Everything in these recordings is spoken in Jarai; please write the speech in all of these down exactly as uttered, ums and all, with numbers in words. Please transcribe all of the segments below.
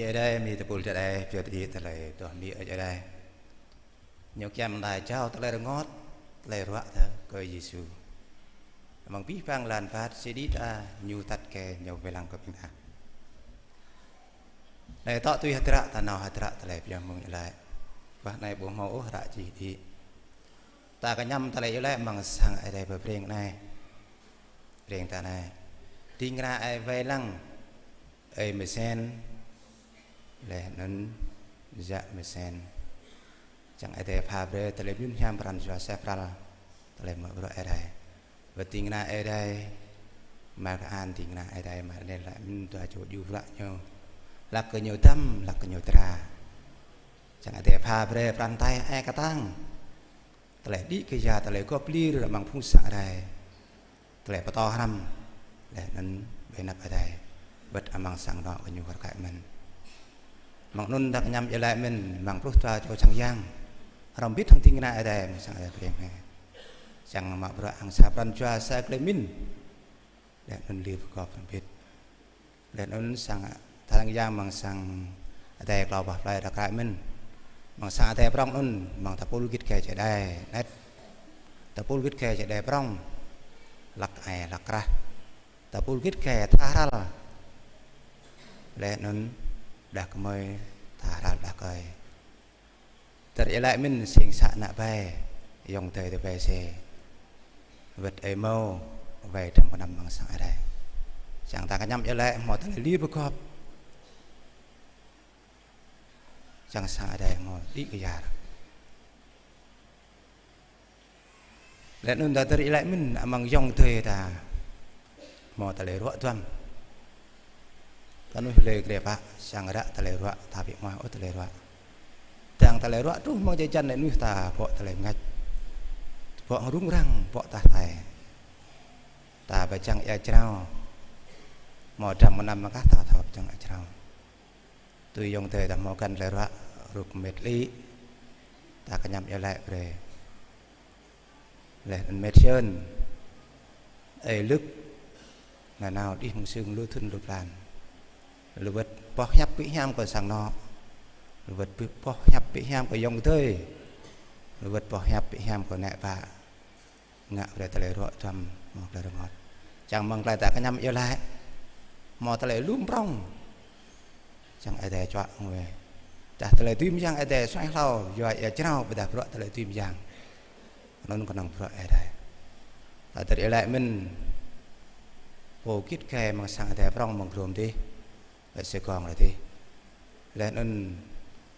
Ơi Adai, mơ̆ng tơpul Adai, pioh tơlơi tơlơi tŏh mơ̆ng Ơi Adai. Ñu kiăng ta jao tơlơi rơngot, tơlơi ruă ta kơ Yêsu. Amăng abih bang lŏn bơngăt, sĭt ta ñu tăt kơ ñu wai lăng kơ ƀing ta. Anai tŏ tui hơdră ta nao hơdră tơlơi pioh mơ̆ng Ơi Adai. Wah anai ƀu hmâo ôh hră čih đĭ. Ta kơñăm tơlơi iâu laĭ amăng sang Ơi Adai pơpreng anai. Preng ta anai. Ding kơna Ơi wai lăng, Ơi Mơsen, laih anŭn Jă Mơsen. Čang Ơi Adai pha brơi tơlơi mơyun hiam pran jua seh pral, tơlơi mă bruă Ơi Adai. Wơ̆t ding kơna Ơi Adai, mă kơ an ding kơna Ơi Adai, mă anai laĭ mơ̆n dua čô djru bruă ñu. Hlak kơ ñu dăm, hlak kơ ñu dra. Čang Ơi Adai pha brơi pran tai ai kơtang. Tơlơi đĭ kơ ya, tơlơi gŏp lir amăng phung sang Ơi Adai. Tơlơi pơtô hrăm, laih anŭn ƀơi anăp Ơi Adai. Wơ̆t amăng sang anŏ kơ ñu kar kaĭ mơ̆n. Amăng anŭn ta kơñăm iâu laĭ mơ̆n, amăng pluh dua čô čang yang. Hrŏm hơbĭt hăng ding kơna Ơi Adai, amăng sang Ơi Adai preng anai. Čang mă bruă hăng sa pran jua sa tơlơi pơmĭn. Laih anŭn lir pơgop hrŏm hơbĭt. Laih anŭn sang tơlơi yang amăng sang Ơi Adai klâo boh plơi ta kar kaĭ mơ̆n. Amăng sang Ơi Adai prŏng anŭn, amăng tơpul git gai čơđai anet. Tơpul git gai čơđai prŏng. Hlăk ai hlăk krah. Tơpul git gai tha hral. Laih anŭn đah kơmơi tha hral đah kơi. Tơdơi iâu laĭ mơ̆n sing sa ană bai, ayŏng adơi tơ bai se. Wơ̆t ơi mâo, wai dăm kơnăm amăng sang Ơi Adai. Čang ta kơñăm iâu laĭ hmâo tơlơi lir pơgop. Čang sang Ơi Adai hmâo đĭ kơ yar. Laih anŭn ta tơdơi iâu laĭ mơ̆n amăng ayŏng adơi ta hmâo tơlơi ruă duăm. Kơnuih lĕ grê pă, sang ră tơlơi ruă, ta ƀu hmâo ôh tơlơi ruă. Dang tơlơi ruă truh amăng jơjan lĕ mơnuih ta bŏ tơlơi mơngač. Bŏ rŭng răng, bŏ tah tai. Ta pơčang ia jrao. Hmâo dăm kơnăm mơ̆ kah ta thâo pơčang ia jrao. Tui ayŏng adơi ta hmâo găn tơlơi ruă, rŭk mĕt lĕ. Ta kơñăm iâu laĭ brơi. Laih anŭn mĕt Siôn, ơi Lŭk, nanao đih mơ̆ng sưng lu thŭn lu blan. Lu wơ̆t boh hiăp pĭ hiam kơ sang anŏ. Lu wơ̆t boh hiăp pĭ hiam kơ ayŏng adơi. Lu wơ̆t boh hiăp pĭ hiam kơ ană bă. Ngă brơi tơlơi ruă duăm, hmâo tơlơi rơngot. Čang mơ̆ng tơlơi ta kơñăm iâu laĭ. Hmâo tơlơi lum prŏng. Čang Ơi Adai čuă ngui. Tah tơlơi dưi mơyang Ơi Adai suaih hlâo, yua ia jrao ƀôdah bruă tơlơi dưi mơyang. Anŭn kơnơ̆ng bruă Ơi Adai. Ta tơdơi iâu laĭ mơ̆n. Pô git gai amăng sang Ơi Adai prŏng amăng Drôm dih. Ƀơi Sài Gòn lĕ dih. Laih anŭn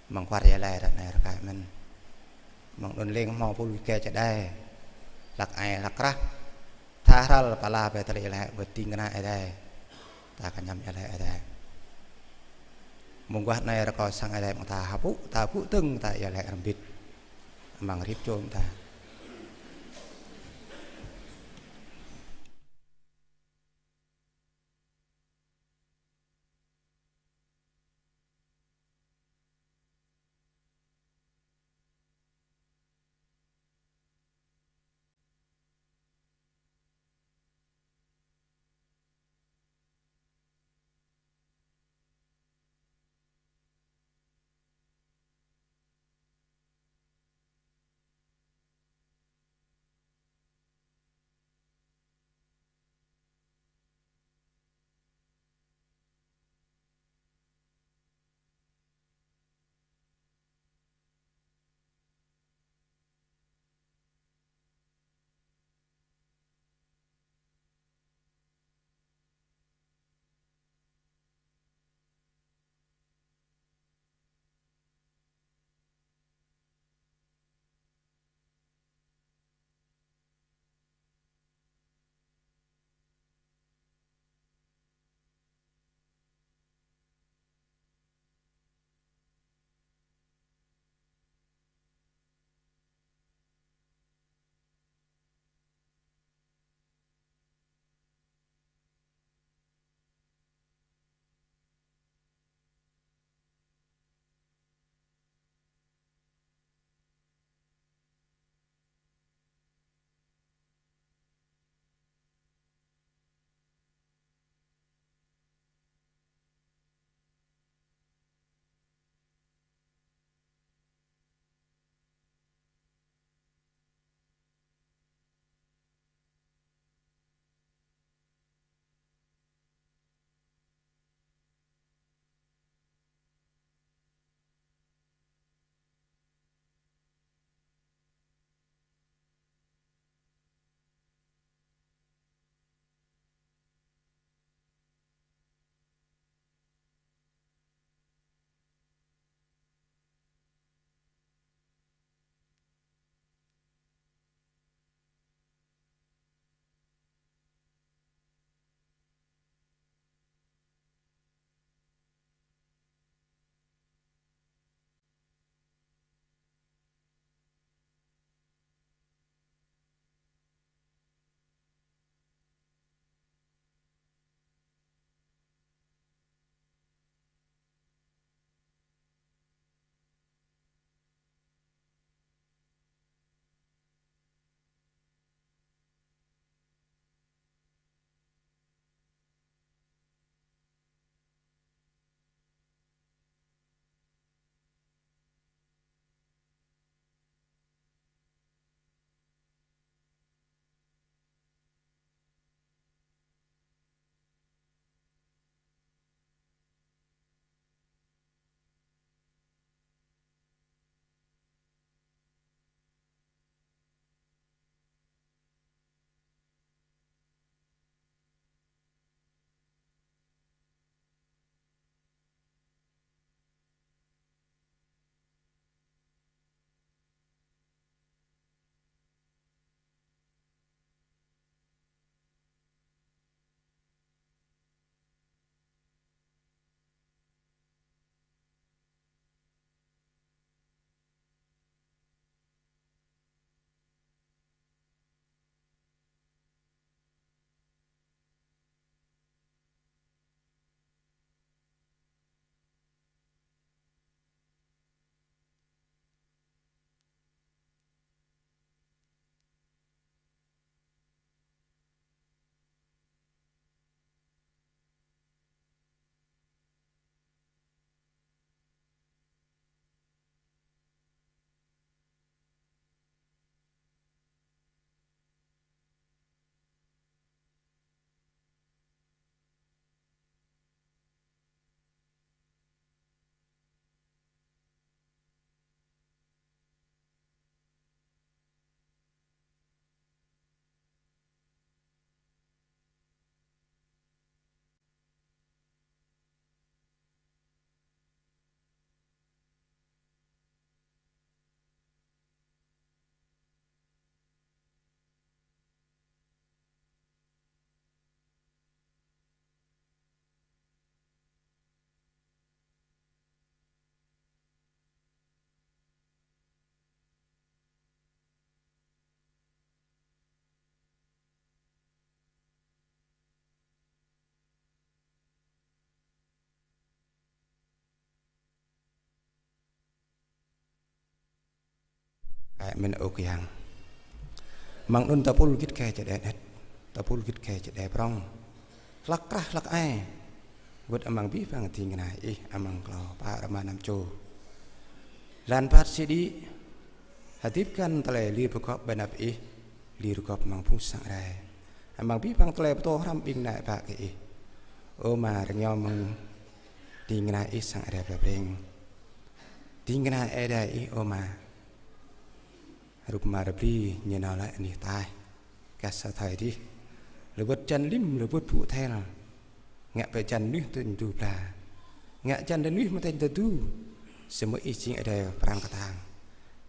amăng kwar Gia Lai ră anai rơkai mơ̆n. Amăng anŭn leng hmâo pul git gai čơđai. Hlăk ai hlăk krah. Tha hral pơala ƀơi tơlơi iâu laĭ wơ̆t ding kơna Ơi Adai. Ta kơñăm iâu laĭ Ơi Adai. Mơguah anai rơkâo sang Ơi Adai mơ̆ng ta hơpŭ, ta pŭ tơ̆ng, ta iâu laĭ hrŏm hơbĭt. Amăng rĭm čô ta. Amen, ơ Khua Yang. Amăng anŭn tơpul git gai čơđai anet, tơpul git gai čơđai prŏng, hlăk krah hlăk ai, wơ̆t amăng abih bang ding kơna Ih amăng klâo pă rơma năm čô. Lăn băt sĭ đĭ, hơdip găn tơlơi lir pơgop ƀơi anăp Ih, lir pơgop amăng Phung Sang Rai. Amăng abih bang tơlơi pơtô hrăm ƀing ană bă kơ Ih. Ơ Ama, rơngiao mơ̆ng ding kơna Ih Sang Rai Plơi Breng. Ding kơna Ơi Adai Ih, ơ Ama, rup ama rơbli ñu nao laĭ anih ataih gah sa thơi adih. Lơwơ̆t hơjăn lim, lơwơ̆t pŭ thel. Ngă pơ hơjăn mơnuih tŭ ñu bla. Ngă hơjăn mơnuih mơtĕnh tơdu. Samơ̆ Ih jing Ơi Adai pran kơtang.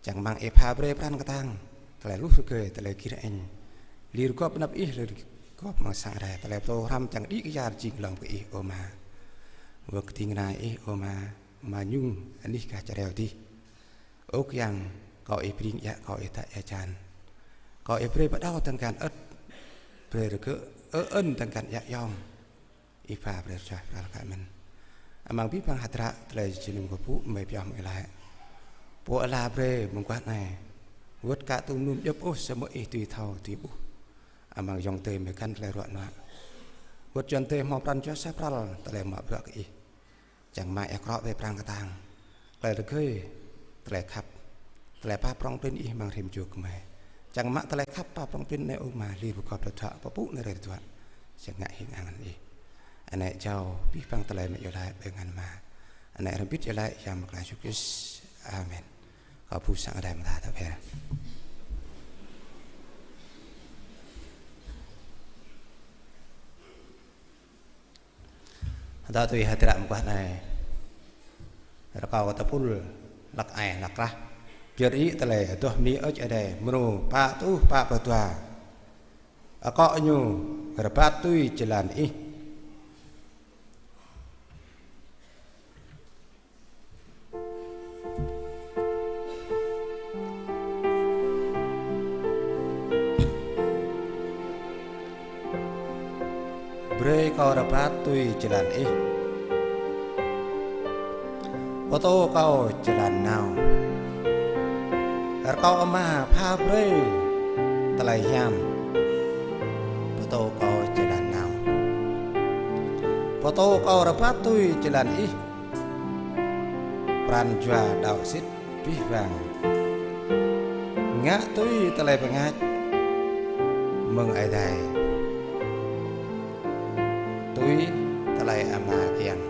Čang rơmang Ih pha brơi pran kơtang, tơlơi hluh rơgơi, tơlơi gir añ. Lir pơgop anăp Ih, lir pơgop amăng Sang Rai, tơlơi pơtô hrăm čang đĭ kyar jing lŏm kơ Ih, ơ Ama. Wơ̆t kơ ding kơna Ih, ơ Ama, mơñum anih gah čơreo adih. Ơ Khua Yang, akŏ Ih pơring ia, akŏ Ih tă ia hơjăn. Akŏ Ih brơi pơđao tơ̆ng găn ơ̆t, brơi rơgơi ơ-, ơn tơ̆ng găn ia yong. Ih pha brơi rơsuaih pral kơ mơ̆n. Amăng abih bang hơdră tơlơi jơnum kơkuh mơi pioh mơi laĭ. Pô ala brơi mơguah anai. Wơ̆t ka tŭ mơnum djŏp ôh, samơ̆ Ih tui thâo tui ƀuh. Amăng ayŏng adơi mơi găn tơlơi ruă nuă. Wơ̆t ayŏng adơi hmâo pran jua suaih pral, tơlơi mă bruă kơ Ih. Čang mă Ih krŏ brơi pran kơtang, tơlơi rơgơi, tơlơi khăp, tơlơi pap prŏng prin Ih amăng rĭm čô gơmơi. Čang mă tơlơi khăp pap prŏng prin anai, ơ Ama, lir pơgop tơdruă, pơpŭ anai rai tơdruă. Čang ngă hing ang Ih. Anai jao abih bang tơlơi mơi iâu laĭ ƀơi anăn Ama. Anai hrŏm hơbĭt iâu laĭ amăng anăn Yêsu Krist. Amen. Kâo pơƀuh Sang Ơi Adai mơta tơpĕ. Hơdơr tui hơdră mơguah anai. Rơkâo kơ tơpul hlăk ai hlăk krah. Pơyơr đĭ tơlơi adoh mơni Ơi Adai, mrô pă rơtuh pă pluh dua. Akŏ ñu: Rơbat tui jơlan Ih. Brơi kâo rơbat tui jơlan Ih. Pơtô kâo jơlan nao. Rơkâo Ama pha brơi tơlơi hiam. Pơtô kâo jơlan nao. Pơtô kâo rơbat tui jơlan Ih. Pran jua đaŏ sĭt abih bang. Ngă tui tơlơi bơngač mơ̆ng Ơi Adai. Tui tơlơi Ama kiăng.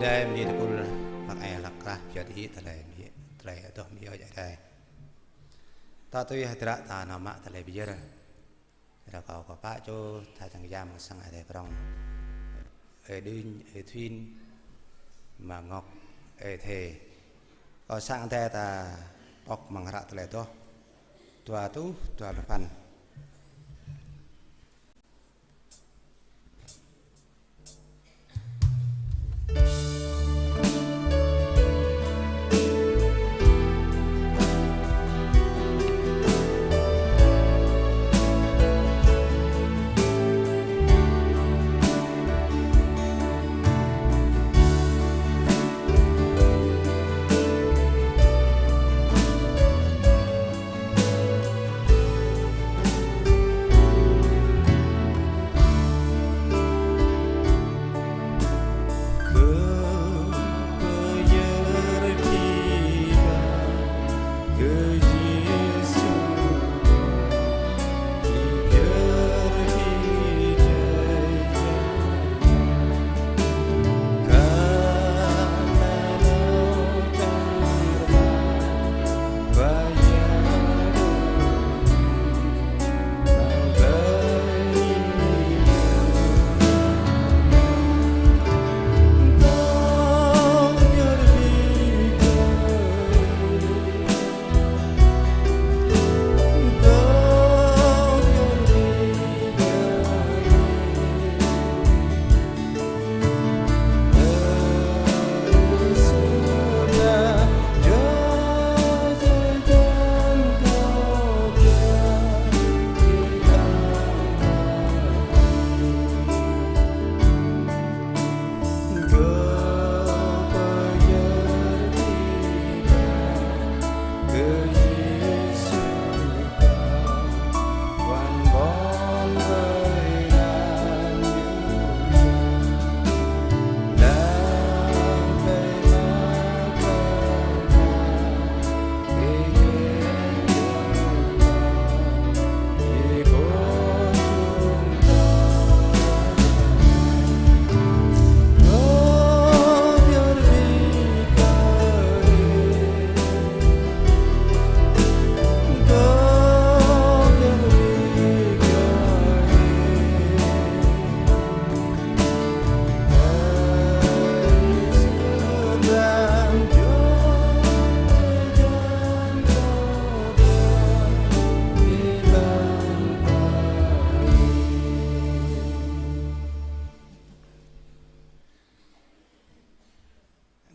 Ơi, mơyang tơpul hlăk ai hlăk krah, pơyơr hĭ tơlơi mơyang, tơlơi adoh mơyang Ơi Adai. Ta tui hơdră ta nao mă tơlơi pơyơr. Rơkâo kơ pă čô tha čang yam sang Ơi Adai prong. Ơi Đinh, Ơi Thuyên, Ama Ngọc, Ơi Thê. Kơ sang Ơi Adai ta pŏk amăng hră tơlơi adoh dua rơtuh dua pluh păn.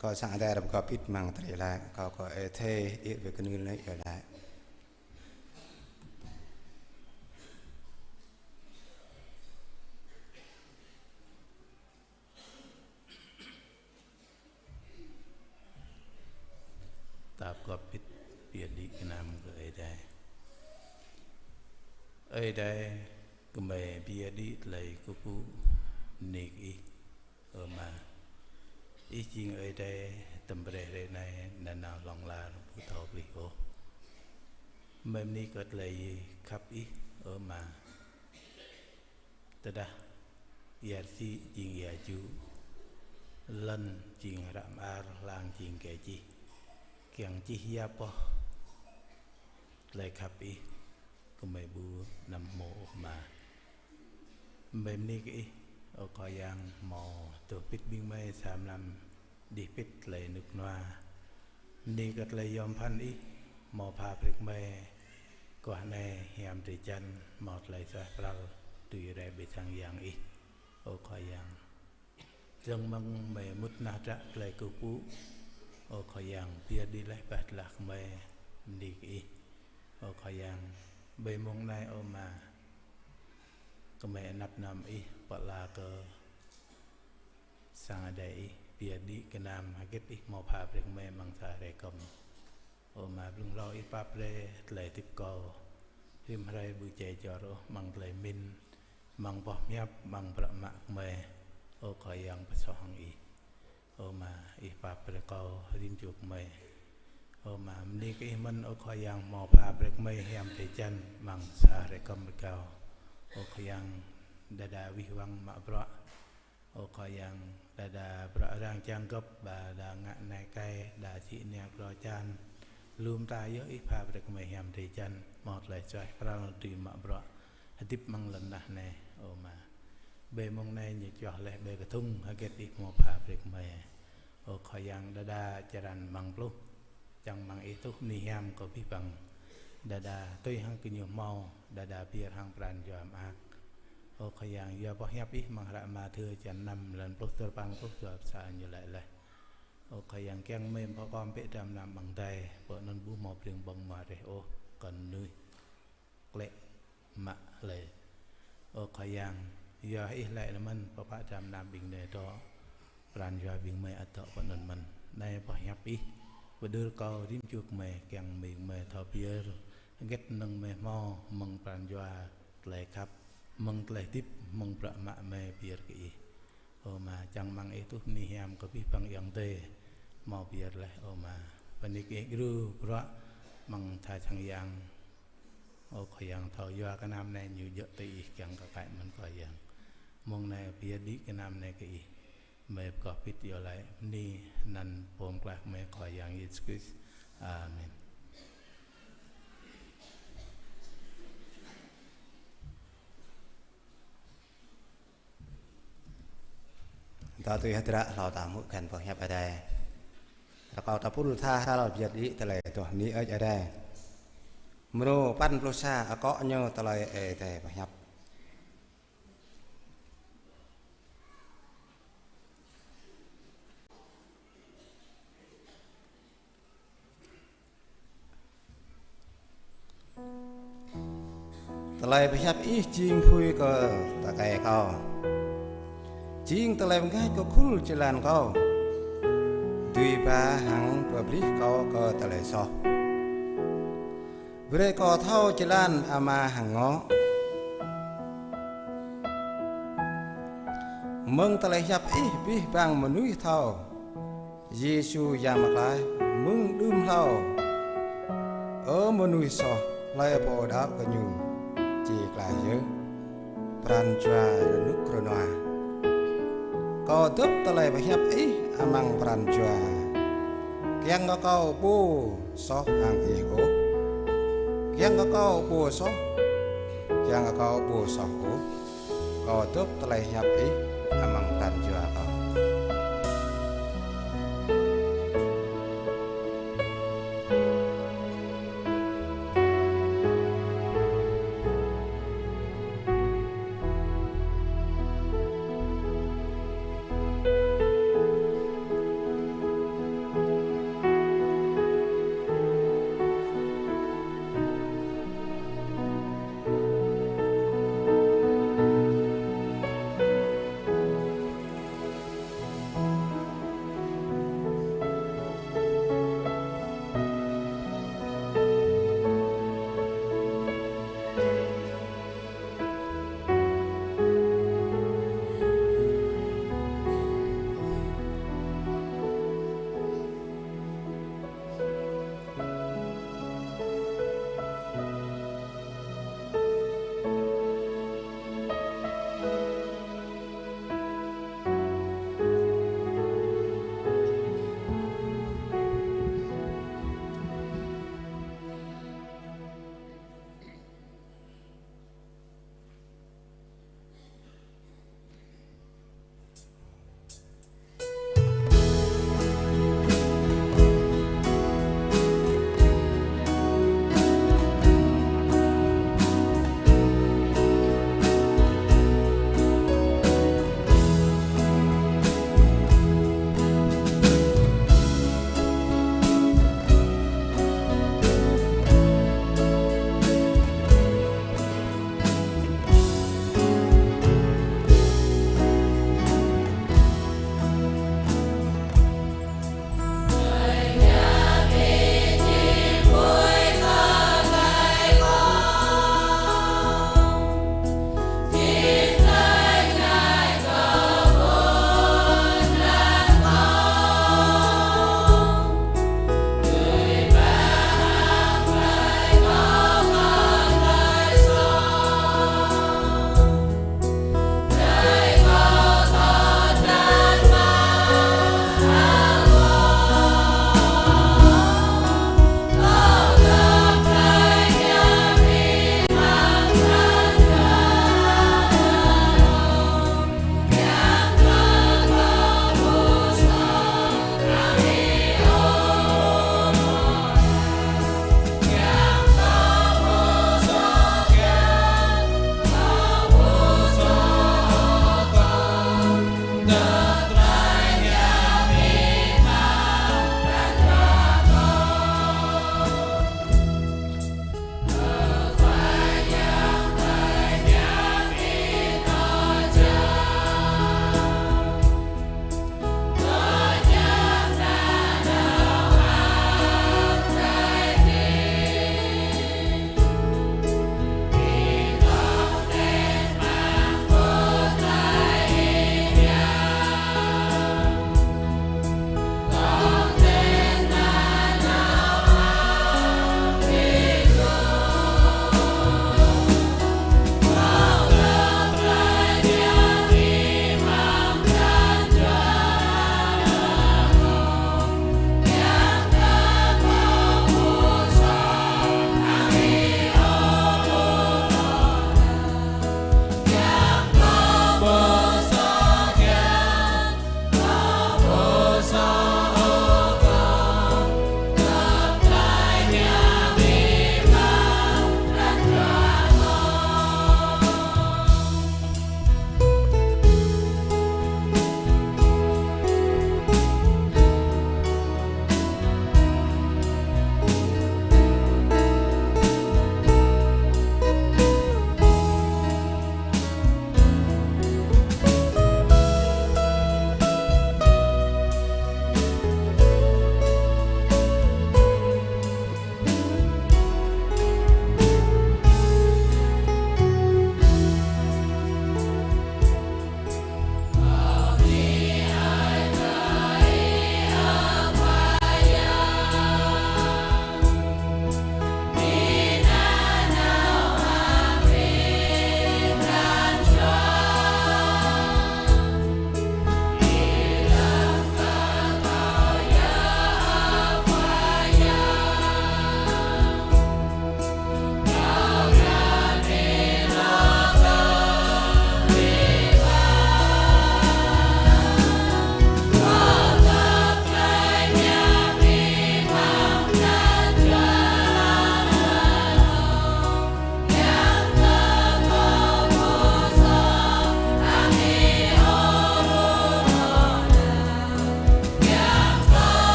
Kơ sang Ơi Adai rơp gơ̆p ih amăng tơlơi laĭ, kâo kơ Ơi Thê, ih wơ̆t kơnưl nai Ơi Adai. Ta gơ̆p ih pơyơr đĭ gơnam kơ Ơi Adai. Ơi Adai, gơmơi pơyơr đĭ tơlơi kơkuh pơpŭ bơni kơ ih. Ơ Ama, ih jing Ơi Adai tơm brơi hrơi anai nanao hlŏng lar ƀu thâo pơplih ôh. Gơmơi bơni kơ tơlơi khăp ih, ơ Ama. Tơdah ia rơsĭ jing ia jŭ, lŏn jing hră mơar, hlang jing kơ čih, kiăng čih ia pŏh tơlơi khăp ih, gơmơi ƀu anăm hmâo ôh Ama. Gơmơi bơni kơ ih, ơ Khua Yang, hmâo tơlơi pĭt ƀing gơmơi sa mlam đih pĭt tơlơi rơnŭk rơnua. Bơni kơ tơlơi yom pơphan ih, hmâo pha brơi kơ gơmơi guah anai hiam drơi jăn, hmâo tơlơi suaih pral tui rai ƀơi sang Yang ih, ơ Khua Yang. Dơ̆ng mơ̆ng gơmơi mŭt nao hră tơlơi kơkuh pơpŭ, ơ Khua Yang, pơyơr đĭ laih bah tơlơi kơ gơmơi, bơni kơ ih, ơ Khua Yang. Ƀơi mông anai, ơ Ama, gơmơi anăp năm ih pơala kơ sang Ơi Adai ih, pơyơr đĭ gơnam hơget ih hmâo pha brơi kơ gơmơi amăng sa hrơi kơm. Ơ Ama, blung hlâo ih pap brơi tơlơi hơdip kâo, rĭm hrơi ƀu jai jor ôh amăng tơlơi pơmĭn, amăng boh pơhiăp, amăng bruă mă gơmơi. Ơ Khua Yang, pơsoh hăng ih. Ơ Ama, ih pap brơi kâo rĭm čô gơmơi. Ơ Ama, bơni kơ ih mơ̆n, ơ Khua Yang, hmâo pha brơi kơ gơmơi hiam drơi jăn amăng sa hrơi kơm rơgao. Ơ Khua Yang, đơđa wih wăng mă bruă, Ơ Khua Yang, đơđa bruă arăng čang gŏp, ba đa ngă nai kai, đa čih nia kro čan. Lŏm ta yơh Ih pha brơi kơ mơi hiam drơi jăn, hmâo tơlơi suaih pral dưi mă bruă hơdip amăng lŏn tơnah anai, ơ Ama. Ƀơi mông anai ñu čuah laih ƀơi kơthŭng hơget Ih hmâo pha brơi kơ mơi. Ơ Khua Yang, đơđa črăn amăng pluh, čang mơ̆ng Ih tuh bơni hiam kơ abih bang. Đơđa tui hăng gơñu hmâo, đơđa pơyơr hăng pran jua mơak. Ơ Khua Yang, yua boh hiăp Ih amăng hră Mathiơ črăn năm, lăn pluh duapăn truh pluh duapăn sa ñu laĭ laih: Ơ Khua Yang, kiăng mơi pơkom bĕ dram gơnam amăng adai, pơ anŭn ƀu hmâo pring ƀơ̆ng hmua reh ôh, kŏn mơnuih klĕ mă hlơi. Ơ Khua Yang, yua Ih laĭ anŭn mơ̆n, pơpă dram gơnam ƀing gơnơi dŏ, pran jua ƀing gơmơi ăt dŏ pơ anŭn mơ̆n. Anai boh hiăp Ih, pơđur kâo rĭm čô gơmơi, kiăng mơi gơmơi thâo pơyơr hơget mơnơ̆ng gơmơi hmâo, mơ̆ng pran jua, tơlơi khăp, mơ̆ng tơlơi hơdip, mơ̆ng bruă mă gơmơi pơyơr kơ Ih. Ơ Ama, čang mơ̆ng Ih tuh bơni hiam kơ abih bang ayŏng adơi hmâo pơyơr laih, ơ Ama. Bơni kơ Ih djru bruă amăng tha sang yang. Ơ Khua Yang, thâo yua gơnam anai ñu djơ̆ tui Ih kiăng kơ kaĭ mơ̆n Khua Yang. Mông anai pơyơr đĭ gơnam anai kơ Ih. Mơi pơkŏh pĭt iâu laĭ bơni anăn Pô Pơklaih mơi Khua Yang Yêsu Krist. Amen. Tơ tui hơdră hlâo ta hmư̆ găn boh hiăp Adai. Rơkâo ta pul tha hrăl pơyơr đĭ tơlơi adoh bơni hơơč Adai. Mrô păn pluh sa, akŏ ñu tơlơi Ơi Adai pơhiăp. Tơlơi pơhiăp Ih jing apui kơ tơkai kâo, jing tơlơi pơngač kơ khul jơlan kâo, dưi ba hăng pơplih kâo kơ tơlơi soh. Brơi kâo thâo jơlan Ama hăng ngŏ. Mơ̆ng tơlơi hiăp Ih abih bang mơnuih thâo Yêsu Yang Pơklaih mơ̆ng đưm hlâo. Ơ mơnuih soh, hlơi pô đaŏ kơ Ñu či klaih yơh pran jua rơnŭk rơnua. Kâo dŏp tơlơi pơhiăp Ih amăng pran jua. Kiăng kơ kâo ƀu soh hăng Ih ôh. Kiăng kơ kâo ƀu soh. Kiăng kơ kâo ƀu soh ôh. Kâo dŏp tơlơi hiăp Ih amăng pran jua kâo.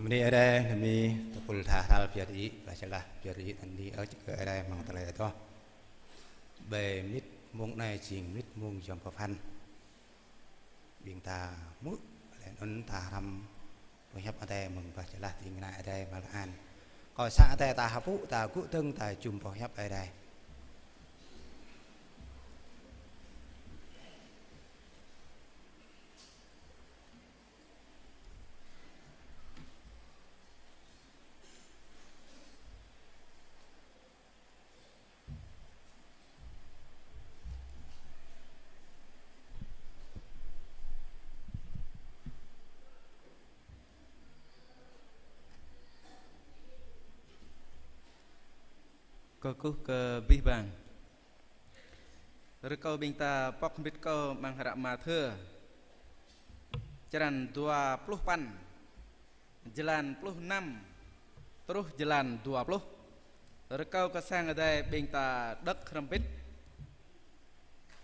Anai Ơi Adai, anai mơ̆n tơpul tha hrăl pioh ih, pơčơlah pioh ih, anai ih ơi kơ Ơi Adai mơ̆ng tơlơi adoh. Ƀơi mĭt mông anai jing mĭt mông yom pơphan. Ƀing ta hmư̆, laih anŭn ta hrăm boh hiăp Ơi Adai mơ̆ng pơčơlah ding kơna Ơi Adai mơ̆ng lơan. Kâo sang Ơi Adai ta hơpŭ, ta gŭ dơ̆ng, ta jum boh hiăp Ơi Adai. Kơkuh kơ abih bang. Rơkâo ƀing ta pŏk hơbĭt kâo amăng hră Mathiơ, črăn dua pluh păn, jơlan pluh năm truh jơlan dua pluh. Rơkâo kơ sang Ơi Adai ƀing ta đŏk hrŏm hơbĭt.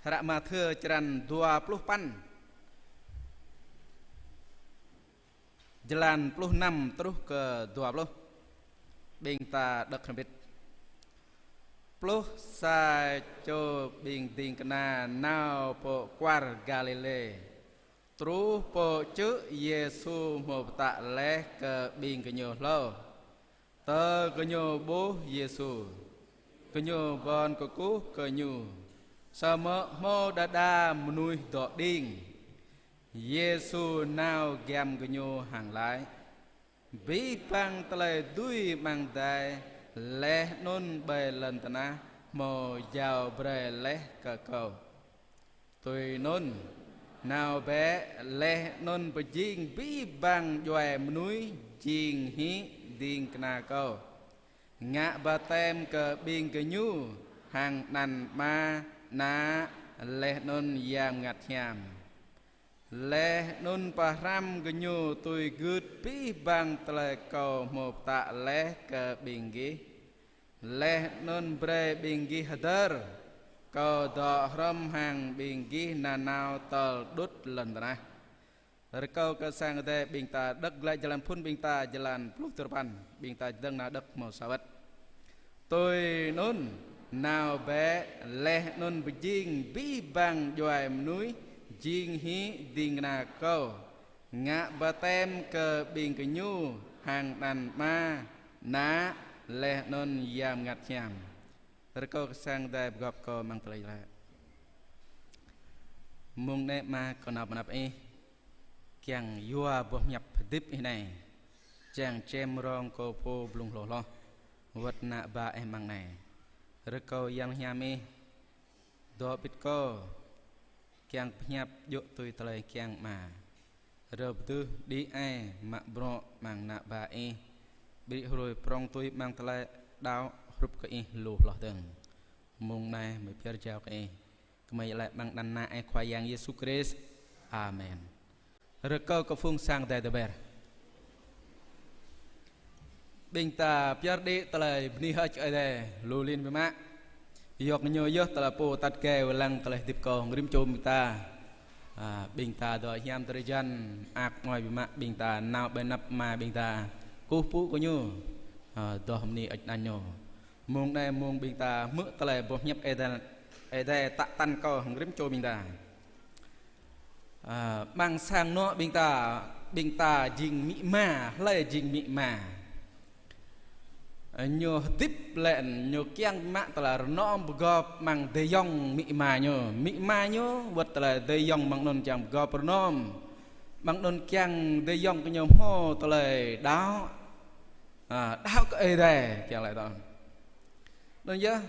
Hră Mathiơ črăn dua pluh păn, jơlan pluh năm truh kơ dua pluh. Ƀing ta đŏk hrŏm hơbĭt. Pluh sa čô ƀing ding kơna nao pơ kwar Galilê, truh pơ čư̆ Yêsu hmâo pơtă laih kơ ƀing gơñu hlâo. Tơ gơñu ƀuh Yêsu, gơñu bon kơkuh kơ Ñu. Samơ̆ hmâo đơđa mơnuih dŏ đing. Yêsu nao giăm gơñu hăng laĭ: Abih bang tơlơi dưi amăng adai laih anŭn ƀơi lŏn tơnah hmâo jao brơi laih kơ Kâo. Tui anŭn, nao bĕ laih anŭn pơjing abih bang djuai mơnuih jing hĭ ding kơna Kâo, ngă baptem kơ ƀing gơñu hăng anăn Ama, Ană, laih anŭn Yang Bơngăt Hiam. Laih anŭn pơhrăm gơñu tui gưt abih bang tơlơi Kâo hmâo pơtă laih kơ ƀing gih. Laih anŭn brơi ƀing gih hơdơr, Kâo dŏ hrŏm hăng ƀing gih nanao tơl đŭt lŏn tơnah. Rơkâo kơ sang Ơi Adai ƀing ta đŏk glaĭ jơlan phŭn ƀing ta jơlan pluh duapăn, ƀing ta dơ̆ng nao đŏk hmâo sa wơ̆t. Tui anŭn, nao bĕ laih anŭn pơjing abih bang djuai mơnuih jing hĭ ding kơna Kâo, ngă baptem kơ ƀing gơñu hăng anăn Ama, Ană, laih anŭn Yang Bơngăt Hiam. Rơkâo kơ sang Ơi Adai pơgop kâo amăng tơlơi laĭ. Mông anai Ama kâo nao pơ anăp Ih, kiăng yua boh hiăp hơdip Ih anai, čang čem rong kâo pô blung hloh hloh, wơ̆t ană bă Ih amăng anai. Rơkâo Yang Hiam Ih dŏ hơbĭt kâo, kiăng pơhiăp djơ̆ tui tơlơi kiăng Ama. Rơbơduh đĭ ai mă bruă amăng ană bă Ih, ƀrĭ hrơi prŏng tui amăng tơlơi đaŏ hrup kơ Ih lu hloh dơ̆ng. Mông anai mơ̆ pơyơr jao kơ Ih. Kơmơi laĭ amăng anăn Ană Ih Khua Yang Yêsu Krist. Amen. Rơkâo kơ phung sang Ơi Adai tơber. Ƀing ta pơyơr đĭ tơlơi bơni hơơč Ơi Adai lu lin biă mă. Yua kơ Ñu yơh tơlơi pô atăt gai wai lăng tơlơi hơdip kâo hăng rĭm čô ƀing ta. A, ƀing ta dŏ hiam drơi jan, mơak mơnguai biă mă ƀing ta nao ƀơi anăp Ama ƀing ta. Kơkuh pơpŭ kơ Ñu. A, dŏ bơni hơơč anăn Ñu. Mông anai mông ƀing ta hmư̆ tơlơi boh hiăp Ơi Adai, Ơi Adai tă tăn kâo hăng rĭm čô ƀing ta. A, amăng sang anŏ ƀing ta, ƀing ta jing amĭ ama, hlơi jing amĭ ama. A, ñu hơdip lĕ ñu kiăng mă tơlơi rơnŏm pơgop amăng adơi ayŏng amĭ ama ñu. Amĭ ama ñu wơ̆t tơlơi adơi ayŏng amăng anŭn kiăng pơgop rơnŏm. Amăng anŭn kiăng adơi ayŏng kơ ñu hmâo tơlơi đaŏ. A, đaŏ kơ Ơi Adai kiăng laĭ tơ̆. Anŭn yơh,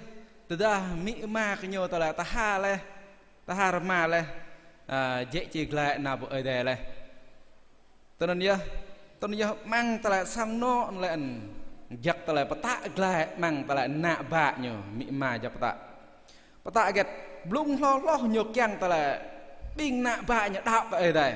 tơdah amĭ ama kơ ñu tơlơi tha laih, tha rơma laih, a, jĕ či glaĭ nao pơ Ơi Adai laih. Tui anŭn yơh, tui anŭn yơh amăng tơlơi sang anŏ lĕ, jăk tơlơi pơtă glaĭ amăng tơlơi ană bă ñu, amĭ ama jăk pơtă. Pơtă hơget, blung hloh hloh ñu kiăng tơlơi ƀing ană bă ñu đaŏ kơ Ơi Adai.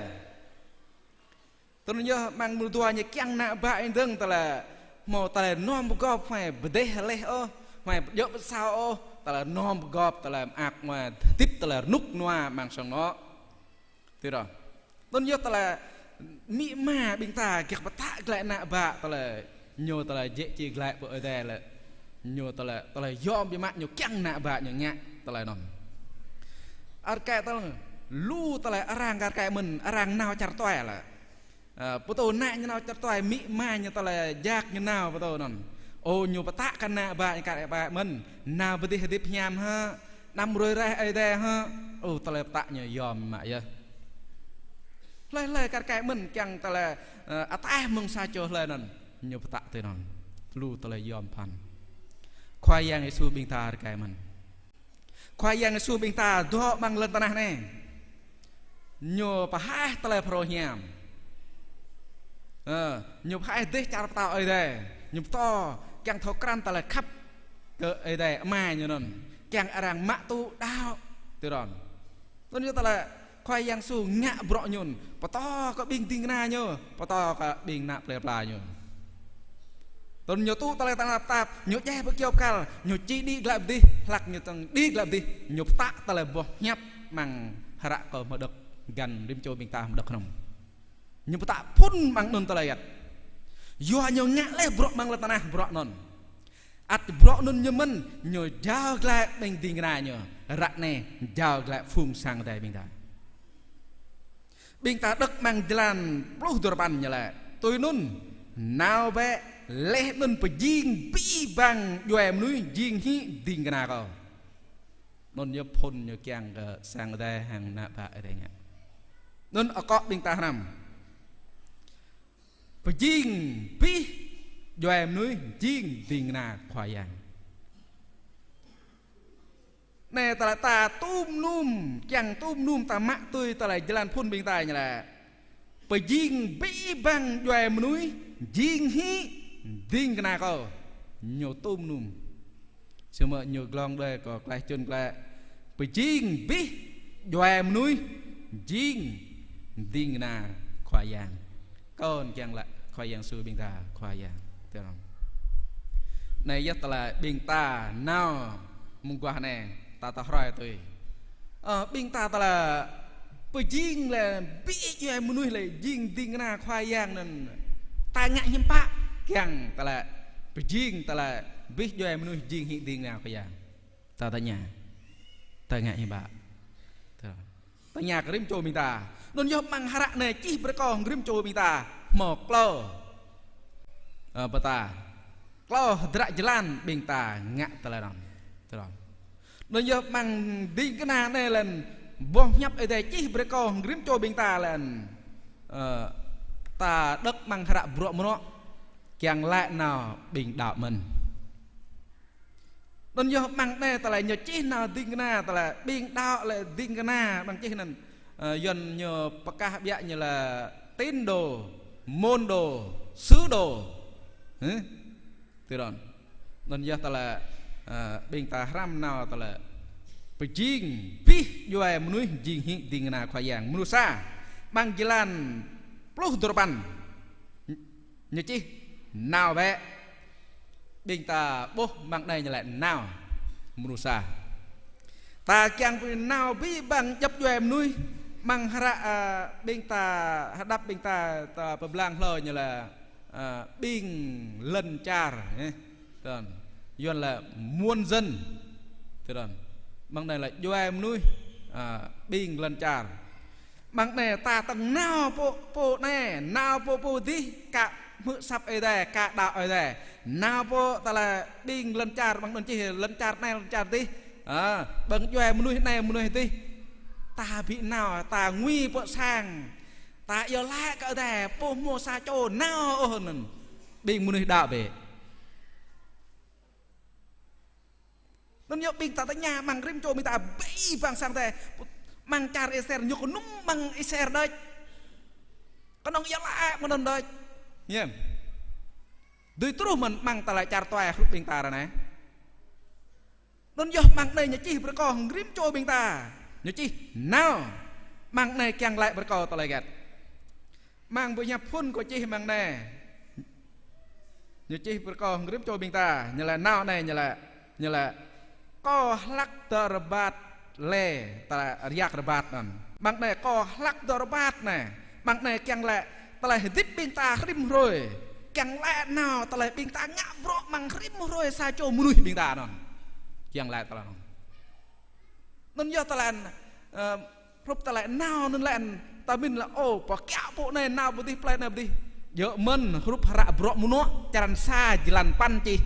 Tui anŭn yơh amăng mơnuih dua ñu kiăng ană bă ñu dơ̆ng tơlơi hmâo tơlơi rơnŏm pơgop, hmâo pơdeh laih ôh, hmâo pơdjơ̆ pơsao ôh, tơlơi rơnŏm pơgop, tơlơi mơak mơnguai, hơdip tơlơi rơnŭk rơnua amăng sang anŏ. Tui anŭn. Tui anŭn yơh tơlơi Amĭ ama ƀing ta gah pơtă glaĭ ană bă tơlơi ñu tơlơi jĕ či glaĭ pơ Ơi Adai lĕ. Ñu tơlơi, tơlơi yom biă mă ñu kiăng ană bă ñu ngă tơlơi anŭn. Ăt kĕ tơlơi lu tơlơi arăng kar kĕ mơ̆n, arăng nao čar tuai lĕ. Ơ, pơtô ană ñu nao čar tuai, amĭ ama ñu tơlơi jak ñu nao pơtô anŭn. Ơ, ñu pơtă kơ ană bă ñu kar kĕ bă mơ̆n, nao pơ dih hơdip hiam hă, anăm rơi reh Ơi Adai hă. Ơ, tơlơi pơtă ñu yom mă yơh. Hlơi hlơi kar kĕ mơ̆n kiăng tơlơi, ơ, ataih mơ̆ng sa čô hlơi anŭn. Ñu pơtă tui anŭn. Lu tơlơi yom phăn. Khua Yang Yêsu ƀing ta kar kĕ mơ̆n. Khua Yang Yêsu ƀing ta dŏ amăng lŏn tơnah anai. Ñu pơhaih tơlơi phrâo hiam. Ơ, ñu pơhaih dêh čar pơtao Ơi Adai. Ñu pơtô kiăng thâo krăn tơlơi khăp kơ Ơi Adai Ama ñu anŭn. Kiăng arăng mă tŭ đaŏ tui anŭn. Anŭn yơh tơlơi Khua Yang Yêsu ngă bruă ñu, pơtô kơ ƀing ding kơna ñu, pơtô kơ ƀing ană plơi pla ñu. Tơl ñu tŭ tơlơi tơnap tap, ñu djai pơ kơyâo bơkal, ñu či đĭ glaĭ pơ dih, hlak ñu tơ̆ng đĭ glaĭ pơ dih, ñu pơtă tơlơi boh hiăp amăng hră kơ hmâo đŏk găn rĭm čô ƀing ta hmâo đŏk hrŏm. Ñu pơtă phŭn amăng anŭn tơlơi yăt. Yua ñu ngă laih bruă amăng lŏn tơnah bruă anŭn. Ăt bruă anŭn ñu mơ̆n, ñu jao glaĭ ƀing ding kơna ñu. Ră anai jao glaĭ phung sang Ơi Adai ƀing ta. Ƀing ta đŏk amăng jơlan pluh duarơpăn ñu laĭ: Tui anŭn, nao bĕ, laih anŭn pơjing abih bang djuai mơnuih jing hĭ ding kơna Kâo. Anŭn yơh phŭn ñu kiăng kơ sang Ơi Adai hăng ană bă Ơi Adai ngă. Anŭn akŏ ƀing ta hrăm. Pơjing abih djuai mơnuih jing ding kơna Khua Yang. Anai tơlơi ta tŭm num, kiăng tŭm num ta mă tui tơlơi jơlan phŭn ƀing ta ñu laĭ. Pơjing abih bang djuai mơnuih jing hĭ ding kơna Kâo. Ñu tŭm num. Samơ̆ ñu glông đơi kơ klaih čun glaĭ. Pơjing abih djuai mơnuih jing ding kơna Khua Yang. Kâo kiăng laĭ Khua Yang Yêsu ƀing ta Khua Yang. Tui anŭn. Anai yơh tơlơi ƀing ta nao mơguah anai ta tơhrơi tui. Ơ, ƀing ta tơlơi pơjing lĕ abih djuai mơnuih lĕ jing ding kơna Khua Yang anŭn. Ta ngă hiư̆m pă kiăng tơlơi pơjing tơlơi abih djuai mơnuih jing hĭ ding kơna Khua Yang. Ta tơña. Ta ngă hiư̆m pă. Ta tơña kơ rĭm čô ƀing ta. Anŭn yơh amăng hră anai čih brơi kơ rĭm čô ƀing ta hmâo klâo. Ơ, pơtă. Klâo hơdră jơlan ƀing ta ngă tơlơi anŭn. Tơlơi anŭn. Anŭn yơh amăng ding kơna anai lĕ boh hiăp Ơi Adai čih brơi kơ rĭm čô ƀing ta lĕ. Ơ, ta đŏk amăng hră Bruă Mơnuă kiăng laĭ nao ƀing đaŏ mơ̆n. Anŭn yơh amăng anai tơlơi ñu čih nao ding kơna, tơlơi ƀing đaŏ lĕ ding kơna amăng čih anŭn. Ơ, Yuan ñu pơkah biă ñu lĕ tín đồ, môn đồ, sứ đồ. Hă? Tui anŭn. Anŭn yơh tơlơi, ơ, ƀing ta hrăm nao tơlơi pơjing abih djuai mơnuih jing hĭ ding kơna Khua Yang. Mơnuih sa, amăng jơlan pluh duarơpăn. Ñu čih nao bĕ. Ƀing ta ƀuh amăng anai ñu laĭ nao. Mơnuih sa. Ta kiăng pơnao abih bang djŏp djuai mơnuih amăng hră, ơ, ƀing ta hơđăp ƀing ta, ta pơblang hlơi ñu laĭ, ơ, ƀing lŏn čar, ơ. Tơl. Yuan laĭ muôn dân. Tơl. Amăng anai laĭ djuai mơnuih, ơ, ƀing lŏn čar. Amăng anai ta tơ̆ng nao pơ, pơ anai, nao pơ, pơ dih, ka hmư̆ asăp Ơi Adai, ka đaŏ Ơi Adai. Nao pơ tơlơi ƀing lŏn čar, amăng anŭn čih lŏn čar anai, lŏn čar dih. Ơ, ƀing djuai mơnuih anai, mơnuih dih. Ta ƀu nao, ta ngui pơ sang. Ta iâu laĭ kơ Ơi Adai, pô hmâo sa čô nao ôh anŭn. Ƀing mơnuih đaŏ bĕ. Anŭn yơh ƀing ta tơña amăng rĭm čô ƀing ta abih bang sang Ơi Adai. Amăng čar Israel ñu kơnŭng amăng Israel đôč. Kơnơ̆ng iâu laĭ mơ̆ng anŭn đôč. Hiam. Dưi truh mơ̆n amăng tơlơi čar tuai hrup ƀing ta ră anai. Anŭn yơh amăng anai ñu čih brơi kơ rĭm čô ƀing ta. Ñu čih nao. Amăng anai kiăng laĭ brơi kơ tơlơi hơget. Amăng boh hiăp phŭn kâo čih amăng anai. Ñu čih brơi kơ rĭm čô ƀing ta, ñu laĭ nao anai, ñu laĭ, ñu laĭ: Kâo hlăk dŏ rơbat lĕ, ta riak rơbat anŭn. Amăng anai kâo hlăk dŏ rơbat anai. Mơ̆ng anai kiăng laĭ tơlơi hơdip ƀing ta rĭm hrơi. Kiăng laĭ nao tơlơi ƀing ta ngă bruă mơ̆ng rĭm hrơi sa čô mơnuih ƀing ta anŭn. Kiăng laĭ tơlơi anŭn. Anŭn yơh tơlơi, ơ, hrup tơlơi nao anŭn lĕ, ta min lĕ, ô, pơkiaŏ pô anai nao pơ adih, plơi anai pơ adih. Djơ̆ mơ̆n, hrup hră Bruă Mơnuă, črăn sa, jơlan păn čih.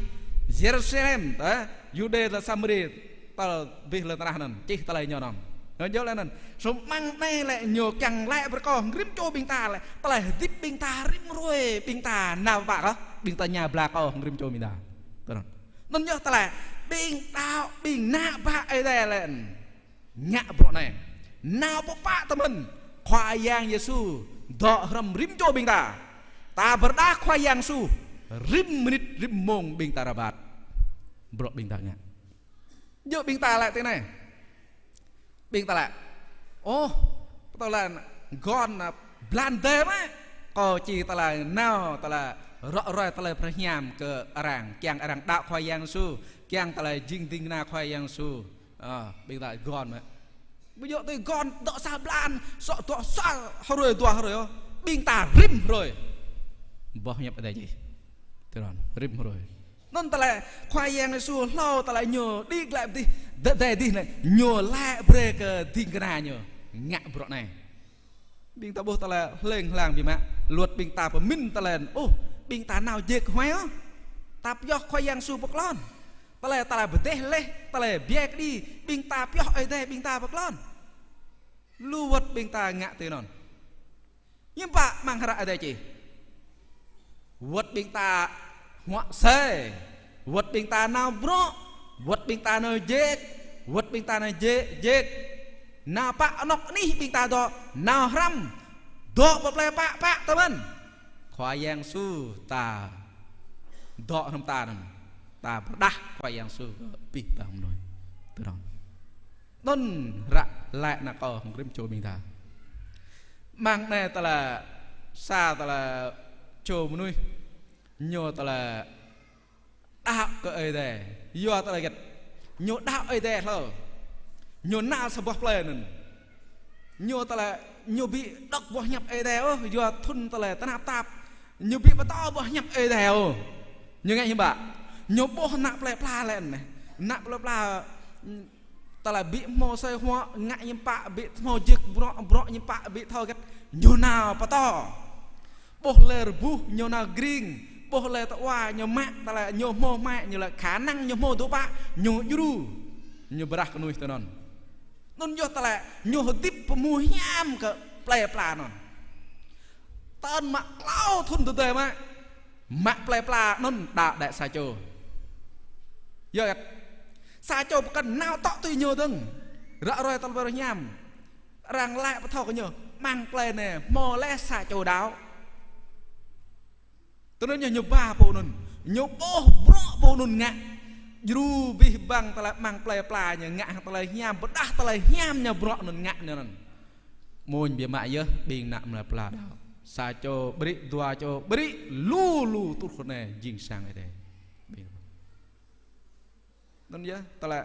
Yêrusalem, tơ, Yuđê tơ Samari, tơl abih lŏn tơnah anŭn, čih tơlơi ñu anŭn. Ñu djơ̆ lĕ anŭn. Samơ̆ mơ̆ng anai lĕ ñu kiăng laĭ brơi kơ rĭm čô ƀing ta lĕ, tơlơi hơdip ƀing ta rĭm hrơi, ƀing ta nao pơ pă kơ, ƀing ta ñu bla kơ rĭm čô ƀing ta. Tơ anŭn. Anŭn yơh tơlơi, ƀing đaŏ, ƀing ană bă Ơi Adai lĕ. Ngă bruă anai. Nao pơ pă tơ mơ̆n. Khua Yang Yêsu dŏ hrŏm rĭm čô ƀing ta. Ta pơrơđah Khua Yang Yêsu rĭm mơnit rĭm mông ƀing ta rơbat. Bruă ƀing ta ngă. Djơ̆ ƀing ta laĭ tui anai. Ƀing ta laĭ. Ôh, tơlơi gơ̆n blan dê mơ̆. Kâo či tơlơi nao, tơlơi rŏ ruai tơlơi pơhrăm kơ arăng. Kiăng arăng đaŏ Khua Yang Yêsu. Kiăng tơlơi jing ding kơna Khua Yang Yêsu. Ơ, ƀing ta gơ̆n mơ̆. Ƀu djơ̆ tui gơ̆n dŏ sa blan, sŏ dŏ sa hrơi dua hrơi ôh. Ƀing ta rĭm hrơi. Boh hiăp Ơi Adai čih. Tui anŭn, rĭm hrơi. Anŭn tơlơi Khua Yang Yêsu hlâo tơlơi ñu đĭ glaĭ pơ adih, dŏ adih anai, ñu laĭ brơi kơ ding kơna ñu ngă bruă anai. Ƀing ta ƀuh tơlơi hlêng hlang biă mă, luăt ƀing ta pơmĭn tơlơi, ôh, ƀing ta nao jĕ kơ huai ôh. Ta pioh Khua Yang Yêsu pơklŏn. Tơlơi, tơlơi pơdeh laih, tơlơi biă kơđi, ƀing ta pioh Ơi Adai, ƀing ta pơklŏn. Lu wơ̆t ƀing ta ngă tui anŭn. Hiư̆m pă mơ̆ng hră Ơi Adai čih. Wơ̆t ƀing ta huă asơi, wơ̆t ƀing ta nao bruă, wơ̆t ƀing ta nao jĕ, wơ̆t ƀing ta nao jĕ, jĕ. Nao pă anŏ anih ƀing ta dŏ, nao hrăm, dŏ pơ plơi pă pă tơ mơ̆n. Khua Yang Yêsu ta dŏ hrŏm ta anŭn, ta pơrơđah Khua Yang Yêsu kơ abih bang mơnuih. Tui anŭn. Anŭn hră laĭ nao kơ rĭm čô ƀing ta. Mơ̆ng anai tơlơi sa tơlơi čô mơnuih ñu tơlơi đaŏ kơ Ơi Adai. Yua tơlơi hơget? Ñu đaŏ Ơi Adai hlâo. Ñu nao sa boh plơi anŭn. Ñu tơlơi, ñu ƀu đŏk boh hiăp Ơi Adai ôh, yua thŭn tơlơi tơnap tap. Ñu ƀu pơtô boh hiăp Ơi Adai ôh. Ñu ngă hiư̆m pă? Ñu ƀuh ană plơi pla lĕ anai. Ană plơi pla, tơlơi ƀu hmâo asơi huă, ngă hiư̆m pă, ƀu hmâo jĕ bruă, bruă hiư̆m pă, ƀu thâo hơget. Ñu nao pơtô. Ƀuh lĕ rơbuh ñu nao gring, ƀuh lĕ tơwa ñu mă, tơlơi ñu hmâo hmăi, ñu lĕ khả năng ñu hmâo dŏ pă, ñu djru, ñu pơrơđah kơ mơnuih tui anŭn. Anŭn yơh tơlơi ñu hơdip pơmŭ hiam kơ plơi pla anŭn. Tơl mă klâo thŭn tơdơi mă, mă plơi pla anŭn đaŏ đĕ sa čô. Yơh, sa čô pơkŏn nao tŏ tui ñu dơ̆ng. Ră ruai tơlơi pơhrăm. Arăng laĭ pơthâo kơ ñu, mơ̆ng plơi anai hmâo laih sa čô đaŏ. Tui anŭn ñu, ñu ba pô anŭn, ñu ƀuh bruă pô anŭn ngă. Djru abih bang tơlơi mơ̆ng plơi pla ñu ngă hăng tơlơi hiam, pơrơđah tơlơi hiam ñu bruă anŭn ngă ñu anŭn. Mơ̆ng biă mă yơh, ƀing ană plơi pla đaŏ. Sa čô ƀrĭ, dua čô ƀrĭ, lu lu truh anai jing sang Ơi Adai. Ƀing Anŭn yơh, tơlơi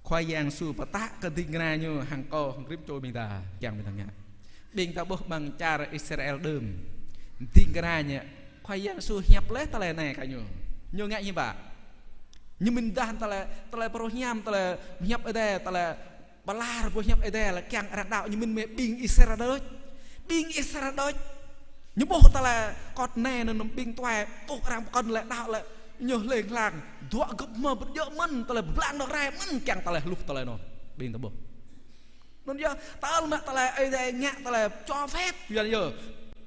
Khua Yang Yêsu pơtă kơ ding kơna ñu hăng kâo, hăng rĭm čô ƀing ta, kiăng ƀing ta ngă. Ƀing ta ƀuh amăng čar Israel đưm. Ding kơna ñu, Khua Yang Yêsu hiăp laih tơlơi anai kơ ñu. Ñu ngă hiư̆m pă? Ñu mĭn dah tơlơi, tơlơi pơrơhiam, tơlơi hiăp Ơi Adai, tơlơi pơala boh hiăp Ơi Adai lĕ kiăng arăng đaŏ, ñu mĭn mơ̆ ƀing Israel đôč. Ƀing Israel đôč. Ñu ƀuh tơlơi kŏt anai anŭn ƀing tuai, ƀuh arăng pơkŏn lĕ đaŏ lĕ, ñu hlêng hlang, dŏ gơ̆p hmâo pơdjơ̆ mơ̆n, tơlơi pơblang dŏ rai mơ̆n, kiăng tơlơi hluh tơlơi anŭn, ƀing ta ƀuh. Anŭn yơh, tơl mă tơlơi Ơi Adai ngă tơlơi cho phép, yua anŭn yơh.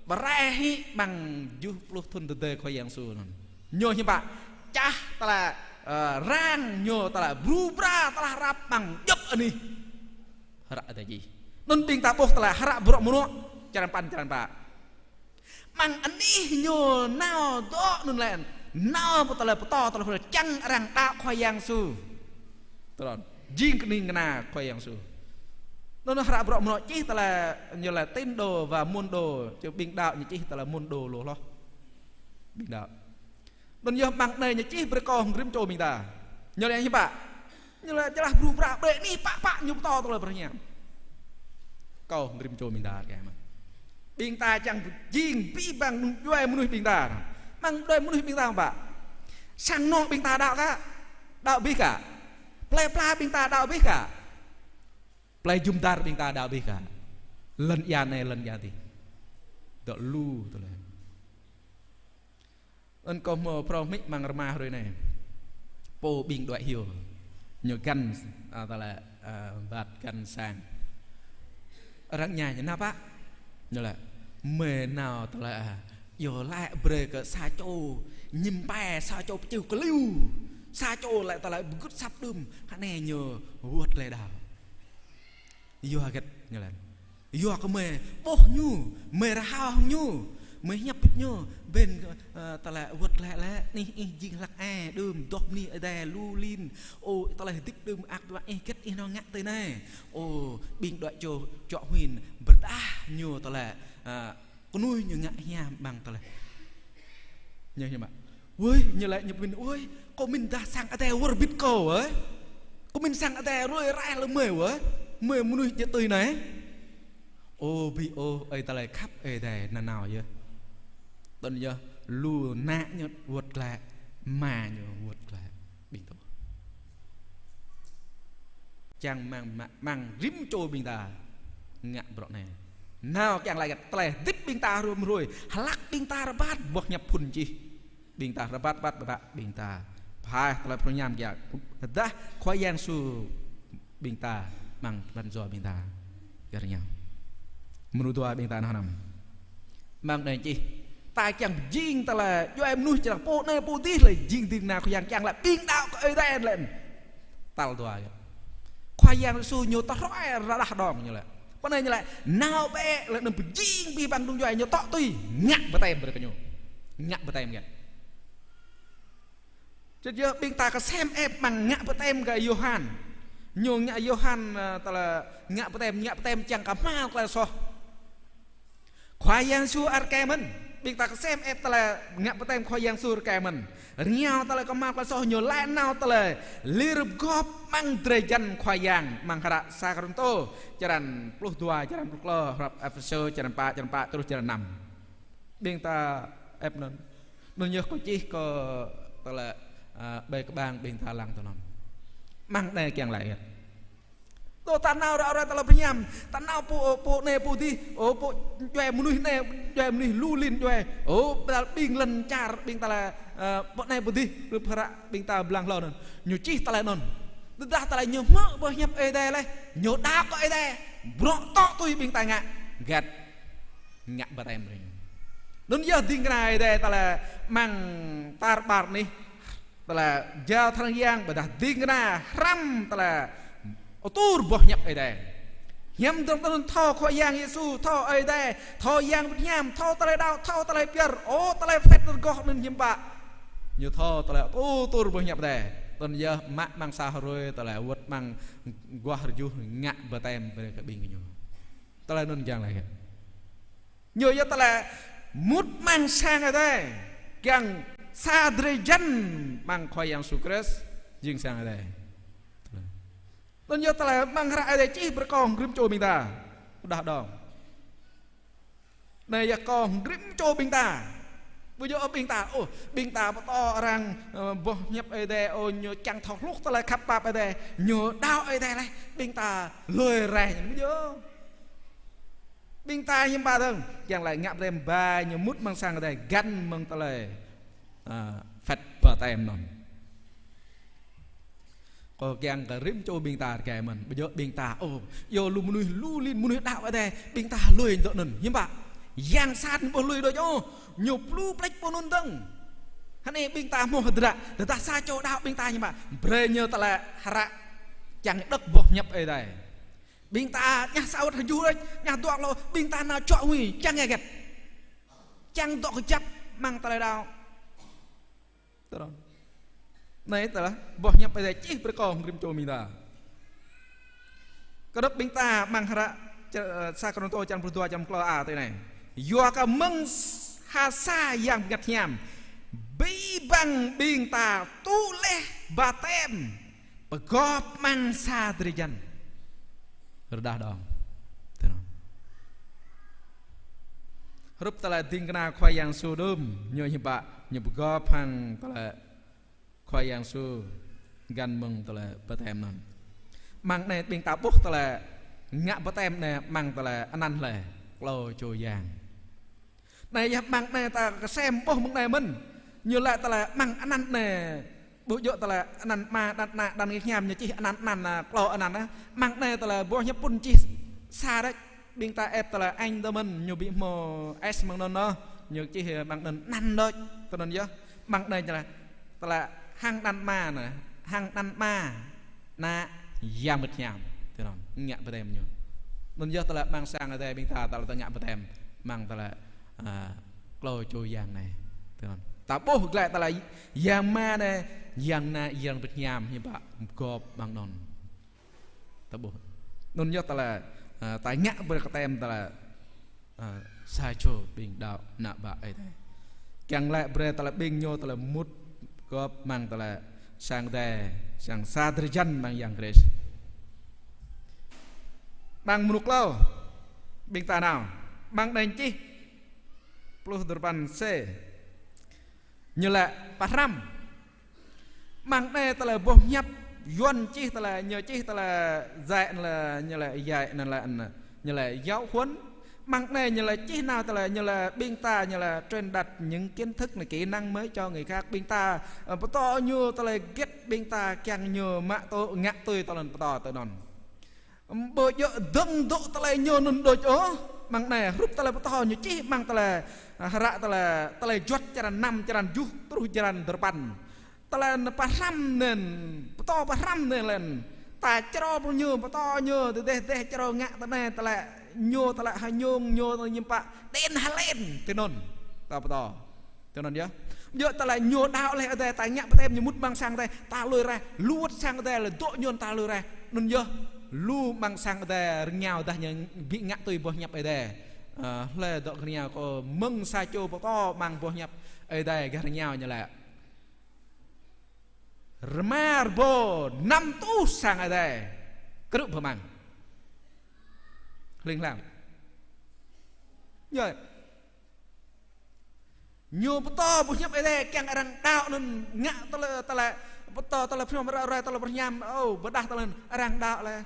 Pơrai hĭ amăng tơjuh pluh thŭn tơdơi Khua Yang Yêsu anŭn. Ñu hiư̆m pă, čah tơlơi, ơ, răng ñu tơlơi bru bra tơlơi hrăp amăng djŏp anih. Hră Ơi Adai čih. Anŭn ƀing ta ƀuh tơlơi hră Bruă Mơnuă, črăn păn črăn pă. Amăng anih ñu nao dŏ anŭn lĕ, nao pơ tơlơi pơtô, tơlơi pơtô, kiăng arăng đaŏ Khua Yang Yêsu. Tơlơi jing kơning kơna Khua Yang Yêsu. Anŭn hră Bruă Mơnuă čih tơlơi ñu lĕ tín đồ và môn đồ, čơ ƀing đaŏ ñu čih tơlơi môn đồ lu hloh. Ƀing đaŏ. Anŭn yơh amăng anai ñu čih brơi kâo hăng rĭm čô ƀing ta. Ñu lĕ hiư̆m pă? Ñu lĕ čơlah bru bra brơi anih pă pă ñu pơtô tơlơi pơrơhiam. Kâo hăng rĭm čô ƀing ta kiăng mơ̆n. Ƀing ta čang jing abih bang djuai mơnuih ƀing ta. Mơ̆ng djuai mơnuih ƀing ta ƀă. Sang anŏ ƀing ta đaŏ kah? Đaŏ abih kah? Plơi pla ƀing ta đaŏ abih kah? Plơi jum dar ƀing ta đaŏ abih kah? Lŏn ia anai, lŏn ia adih. Dŏ lu tơlơi. Anŭn kâo hmâo phrâo hmư̆ amăng rơma hrơi anai. Pô ƀing đuaĭ hyu. Ñu găn, a, tơlơi, a, bat găn sang. Arăng tơña ñu: "Nao pă?" Ñu laĭ: "Mơi nao tơlơi, a, yua laĭ brơi kơ sa čô ñim pai, sa čô pơčih kơliu, sa čô laĭ tơlơi pơgŭt asăp đưm, hơnai ñu wơ̆t glaĭ đaŏ." Yua hơget ñu laĭ? Yua kơ mơi ƀuh ñu, mơi rơhao hăng ñu, mơi hiăp pĭt ñu, ƀing, ơ, tơlơi wơ̆t glaĭ lĕ, anih ih jing hlăk ai, đưm, dŏ bơni Ơi Adai, lu lin, ơ, tơlơi hơdip đưm, ăt ƀă ih hơget ih nao ngă tui anai. Ơ, ƀing đuaĭ čô, čŏk huĭ, pơrơđah ñu tơlơi, ơ, kơnuih ñu ngă hiam ƀăng tơlơi. Ñu, ñu mă. Wơi, ñu laĭ ñu pơmĭn, wơi, kâo mĭn dah sang Ơi Adai wơr bĭt kâo, wơi. Kâo mĭn sang Ơi Adai rơi rai lơ mơi, wơi. Mơi mơnuih djơ̆ tui anai. Ơ, ƀing ơ, ơi tơlơi khăp Ơi Adai nanao yơh. Tơl yơh, lu ană ñu wơ̆t glaĭ, ama ñu wơ̆t glaĭ. Ƀing ta ƀuh. Čang mơ̆ng, mơ̆ng, mơ̆ng rĭm čô ƀing ta ngă bruă anai. Nao kiăng laĭ kơ tơlơi hơdip ƀing ta rŭm hrơi, hlăk ƀing ta rơbat boh hiăp phŭn čih. Ƀing ta rơbat, rơbat, rơbat, ƀing ta pơhaih tơlơi phrâo hiam kiăng. Tơdah Khua Yang Yêsu ƀing ta, mơ̆ng pran jua ƀing ta. Gah rơngiao. Mơnuih dua ƀing ta nao năm. Mơ̆ng anai čih. Ta kiăng jing tơlơi djuai mơnuih čơrang pô anai pô adih lĕ jing ding kơna Khua Yang kiăng lĕ ƀing đaŏ kơ Ơi Adai lĕ. Tal dua yơh. Khua Yang Yêsu ñu tơhrơi rơđah đong ñu lĕ. Pơ anai ñu laĭ, nao bĕ lĕ anŭn pơjing abih bang đŭng djuai ñu tŏ tui ngă baptem brơi kơ ñu. Ngă baptem gah. Čơt yơh ƀing ta kơsem ĕp mơ̆ng ngă baptem kơ Yôhan. Ñu ngă Yôhan, ơ, tơlơi ngă baptem, ngă baptem čang kơ hmâo tơlơi soh. Khua Yang Yêsu ăt rơkơi mơ̆n. Ƀing ta kơsem ĕp tơlơi ngă baptem Khua Yang Yêsu rơkơi mơ̆n. Rơngiao tơlơi kơhma̱l tơlơi soh ñu laĭ nao tơlơi lir pơgop amăng drơi jăn Khua Yang amăng hră sa Kôrintô črăn pluh dua, črăn pluh klâo, hră Êphêsô črăn pă, črăn pă truh črăn năm. Ƀing ta ĕp anŭn. Anŭn yơh kâo čih kơ tơlơi, a, ƀơi kơƀang ƀing ta lăng tơ anŭn. Amăng anai kiăng laĭ. Tơ ta nao ră ruai tơlơi pơhiam, ta nao pô, pô anai pô adih, ơ, pô djuai mơnuih anai, djuai mơnuih lu lin djuai, ơ, ƀing lŏn čar, ƀing tơlơi, ơ, pô anai pô adih, rup hră ƀing ta blang hlâo anŭn. Ñu čih tơlơi anŭn. Tơdah tơlơi ñu hmư̆ boh hiăp Ơi Adai lĕ, ñu đaŏ kơ Ơi Adai, bruă tŏ tui ƀing ta ngă, găt. Ngă baptem brơi ñu. Anŭn yơh ding kơna Ơi Adai tơlơi amăng tar ƀar anih, tơlơi jao tơlơi yang ƀôdah ding kơna hrăm tơlơi atur boh hiăp Ơi Adai. Hiam dơ̆ng tơnŭn thâo Khua Yang Yêsu, thâo Ơi Adai, thâo Yang Bơngăt Hiam, thâo tơlơi đaŏ, thâo tơlơi pơyơr, ơ tơlơi phĕt rơgoh anŭn hiam ƀă. Ñu thâo tơlơi atur boh hiăp Ơi Adai. Tơl yơh mă amăng sa hrơi tơlơi wơ̆t amăng guah rơjuh ngă baptem brơi kơ ƀing ñu. Tơlơi anŭn kiăng laĭ. Ñu yơh tơlơi mŭt amăng sang Ơi Adai. Kiăng sa drơi jăn amăng Khua Yang Yêsu Krist jing sang Ơi Adai. Anŭn yơh tơlơi amăng hră Ơi Adai čih brơi kơ rĭm čô ƀing ta. Rơđah đong. Anai yơh kơ rĭm čô ƀing ta. Ƀu djơ̆ ƀing ta, ôh, ƀing ta pơtô arăng, ơ, boh hiăp Ơi Adai, ơ, ñu čang thâo hluh tơlơi khăp pap Ơi Adai, ñu đaŏ Ơi Adai lĕ, ƀing ta lui rai ñu ƀu djơ̆. Ƀing ta hiam ƀă dơ̆ng, kiăng laĭ ngă baptem ba ñu mŭt amăng sang Ơi Adai găn mơ̆ng tơlơi, ơ, phĕt baptem anŭn. Kâo kiăng kơ rĭm čô ƀing ta rơkơi mơ̆n. Ƀu djơ̆ ƀing ta, ơ, yua lu mơnuih, lu lin mơnuih đaŏ Ơi Adai, ƀing ta lui dŏ anŭn. Hiam ƀă, yang sat ƀu lui đôč ôh, ñu plu plĕč pô anŭn dơ̆ng. Hơnai ƀing ta hmâo hơdră, tơdah sa čô đaŏ ƀing ta hiam ƀă, brơi ñu tơlơi hră čang đŏk boh hiăp Ơi Adai. Ƀing ta ñah sa wơ̆t hơjuh đôč, ñah dua klâo, ƀing ta nao čŏk huĭ, čang ngă hơget. Čang dŏ kơjăp amăng tơlơi đaŏ. Tơdron. Anai tơlơi boh hiăp Ơi Adai čih brơi kơ rĭm čô ƀing ta. Kơdŏp ƀing ta amăng hră, ơ, sa Kôrintô črăn pluh dua črăn klâo a tui anai. Yua kơ mơ̆ng ha sa Yang Bơngăt Hiam, abih bang ƀing ta tŭ laih baptem pơgop amăng sa drơi jăn. Rơđah đong. Tơdron. Hrup tơlơi ding kơna Khua Yang Yêsu đưm, ñu hiư̆m pă, ñu pơgop hăng tơlơi Khua Yang Yêsu găn mơ̆ng tơlơi baptem anŭn. Amăng anai ƀing ta ƀuh tơlơi ngă baptem anai amăng tơlơi anăn hlơi, klâo čô yang. Anai yơh amăng anai ta kơsem ƀuh amăng anai mơ̆n. Ñu laĭ tơlơi amăng anăn anai. Ƀu djơ̆ tơlơi anăn Ama, anăn Ană, anăn Hiam, ñu čih anăn anăn, a, klâo anăn, a. Amăng anai tơlơi boh hiăp pun čih sa đôč. Ƀing ta ĕp tơlơi Anh tơ mơ̆n, ñu ƀu hmâo S amăng anŭn ôh. Ñu čih amăng anŭn anăn đôč. Tơ anŭn yơh. Amăng anai tơlơi, tơlơi hăng anăn Ama anai, hăng anăn Ama, Ană, Yang Bơngăt Hiam. Tơ anŭn, ngă baptem ñu. Anŭn yơh tơlơi amăng sang Adai ƀing ta, tơlơi ta ngă baptem. Amăng tơlơi, a, klâo čô yang anai. Tơ anŭn. Ta ƀuh glaĭ tơlơi Yang Ama anai, Yang Ană, Yang Bơngăt Hiam, hiư̆m pă gop amăng anŭn. Ta ƀuh. Anŭn yơh tơlơi, a, ta ngă brơi baptem tơlơi, a, sa čô ƀing đaŏ ană bă Ơi Adai. Kiăng laĭ brơi tơlơi ƀing ñu tơlơi mŭt gop amăng tơlơi sang Adai, sang sa drơi jăn amăng Yang Krist. Amăng mơnŭk klâo, ƀing ta nao. Amăng anai čih pluh duarơpăn C. Ñu laĭ pơhrăm. Amăng anai tơlơi boh hiăp Yuan čih tơlơi, ñu čih tơlơi dạy anŭn lĕ, ñu laĭ dạy anŭn lĕ, ñu laĭ giáo huấn. Amăng anai ñu laĭ čih nao tơlơi, ñu laĭ ƀing ta, ñu laĭ truyền đạt những kiến thức này, kỹ năng mới cho người khác. Ƀing ta, ơ, pơtô ñu tơlơi hơget ƀing ta kiăng ñu mă tŭ, ngă tui tơlơi pơtô tơ anŭn. Ƀu djơ̆ dơ̆ng dŏ tơlơi ñu anŭn đôč ôh. Amăng anai hrup tơlơi pơtô ñu čih amăng tơlơi, a, hră tơlơi, tơlơi Juăt črăn năm, črăn tơjuh truh črăn duarơpăn. Tơlơi anŭn pơhrăm anŭn, pơtô pơhrăm anŭn lĕ. Ta črô pơ ñu, pơtô ñu, tơdeh deh črô ngă tơ anai, tơlơi ñu, tơlơi hơñong ñu, tơlơi hiư̆m pă, đen hơlen, tơ anŭn. Ta pơtô. Tơ anŭn yơh. Yua tơlơi ñu đaŏ laih Ơi Adai, ta ngă baptem ñu mŭt amăng sang Adai, ta lui raih, lu wơ̆t sang Adai lĕ dŏ ñu ta lui raih. Anŭn yơh, lu amăng sang Adai rơngiao dah ñu ƀu ngă tui boh hiăp Ơi Adai. Ơ, hlơi dŏ rơngiao kơ mơ̆ng sa čô pơtô amăng boh hiăp Ơi Adai gah rơngiao ñu laĭ. Rơma rơbâo năm rơtuh sang Ơi Adai krư̆ pơmang. Hling hlang. Yơh. Ñu pơtô boh hiăp Ơi Adai kiăng arăng đaŏ anŭn ngă tơlơi, tơlơi pơtô tơlơi pơhrăm ră ruai tơlơi pơhrăm, ơ, pơdah tơlơi arăng đaŏ laih.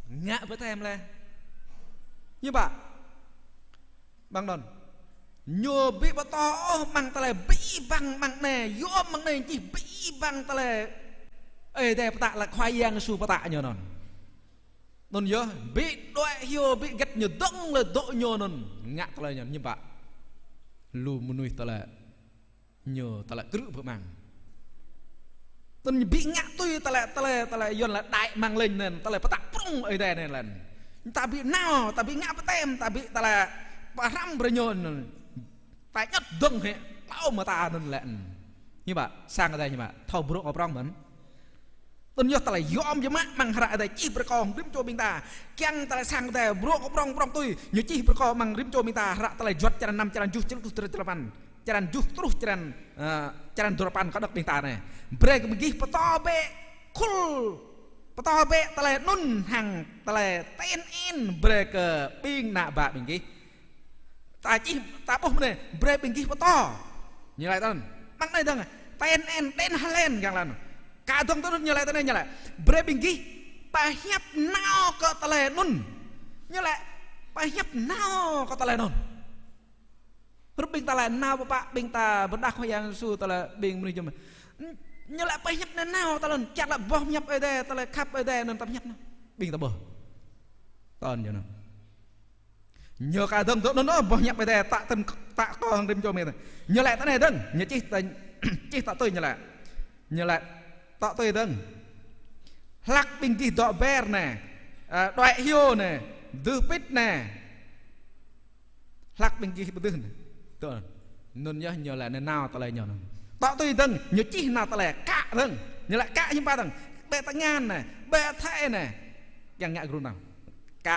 Ngă baptem laih. Ñu pă. Amăng anŭn. Ñu ƀu pơtô ôh amăng tơlơi abih bang amăng anai, yua amăng anai čih abih bang tơlơi Ơi Adai pơtă lĕ Khua Yang Yêsu pơtă ñu anŭn. Anŭn yơh, ƀu đuaĭ hyu, ƀu hơget ñu dơ̆ng lĕ dŏ ñu anŭn. Ngă tơlơi ñu hiư̆m pă. Lu mơnuih tơlơi ñu tơlơi krư̆ pơmang. Anŭn ƀu ngă tui tơlơi, tơlơi, tơlơi Yuan laĭ đại mạng lệnh anŭn, tơlơi pơtă prŏng Ơi Adai anŭn lĕ. Ta ƀu nao, ta ƀu ngă baptem, ta ƀu tơlơi pơhrăm brơi ñu anŭn. Ta ñăt dơ̆ng hĕ, klâo mơta anŭn lĕ. Hiư̆m pă, sang Ơi Adai hiư̆m pă, thâo bruă kơ prŏng mơ̆n. Anŭn yơh tơlơi yom yơh mă amăng hră Ơi Adai čih brơi kơ rĭm čô ƀing ta. Kiăng tơlơi sang Ơi Adai bruă kơ prŏng, prŏng tui. Ñu čih brơi kơ amăng rĭm čô ƀing ta, hră tơlơi Juăt črăn năm, črăn tơjuh, črăn tơjuh truh črăn duarơpăn. Črăn tơjuh truh črăn, ơ, črăn duarơpăn kơ đŏk ƀing ta anai. Brơi kơ ƀing gih pơtô bĕ khul, pơtô bĕ tơlơi anŭn hăng tơlơi tơngan brơi kơ ƀing ană bă ƀing gih. Ta čih, ta ƀuh mơ̆n anai, brơi ƀing gih pơtô. Ñu laĭ tơl. Amăng anai dơ̆ng, tơngan, đen hơlen kiăng laĭ. Kơ dơ̆ng tơ anŭn ñu laĭ tơ anai ñu laĭ. Brơi ƀing gih pơhiăp nao kơ tơlơi anŭn. Ñu laĭ, pơhiăp nao kơ tơlơi anŭn. Hrup ƀing ta laĭ nao pơpă, ƀing ta pơrơđah Khua Yang Yêsu tơlơi ƀing mơnuih jum. Ñu laĭ pơhiăp nao tơlơi anŭn, čăk laĭ boh hiăp Ơi Adai, tơlơi khăp Ơi Adai anŭn ta pơhiăp nao. Ƀing ta ƀuh. Tơl ñu anŭn. Ñu kơ dơ̆ng dŏ anŭn ôh, boh hiăp Ơi Adai tă tơm, tă kơ hăng rĭm čô ƀing ta. Ñu laĭ tơ anai dơ̆ng, ñu čih tơ, čih tă tui ñu laĭ. Ñu laĭ tă tui dơ̆ng. Hlăk ƀing gih dŏ ber anai, ơ, đuaĭ hyu anai, dưh pĭt anai. Hlăk ƀing gih pơdưh anai. Tơ anŭn yơh ñu laĭ nao tơlơi ñu anŭn. Tă tui dơ̆ng, ñu čih nao tơlơi kă dơ̆ng. Ñu laĭ kă hiư̆m pă dơ̆ng. Ƀĕ tơngan anai, ƀĕ thai anai. Kiăng ngă gru nao. Kă,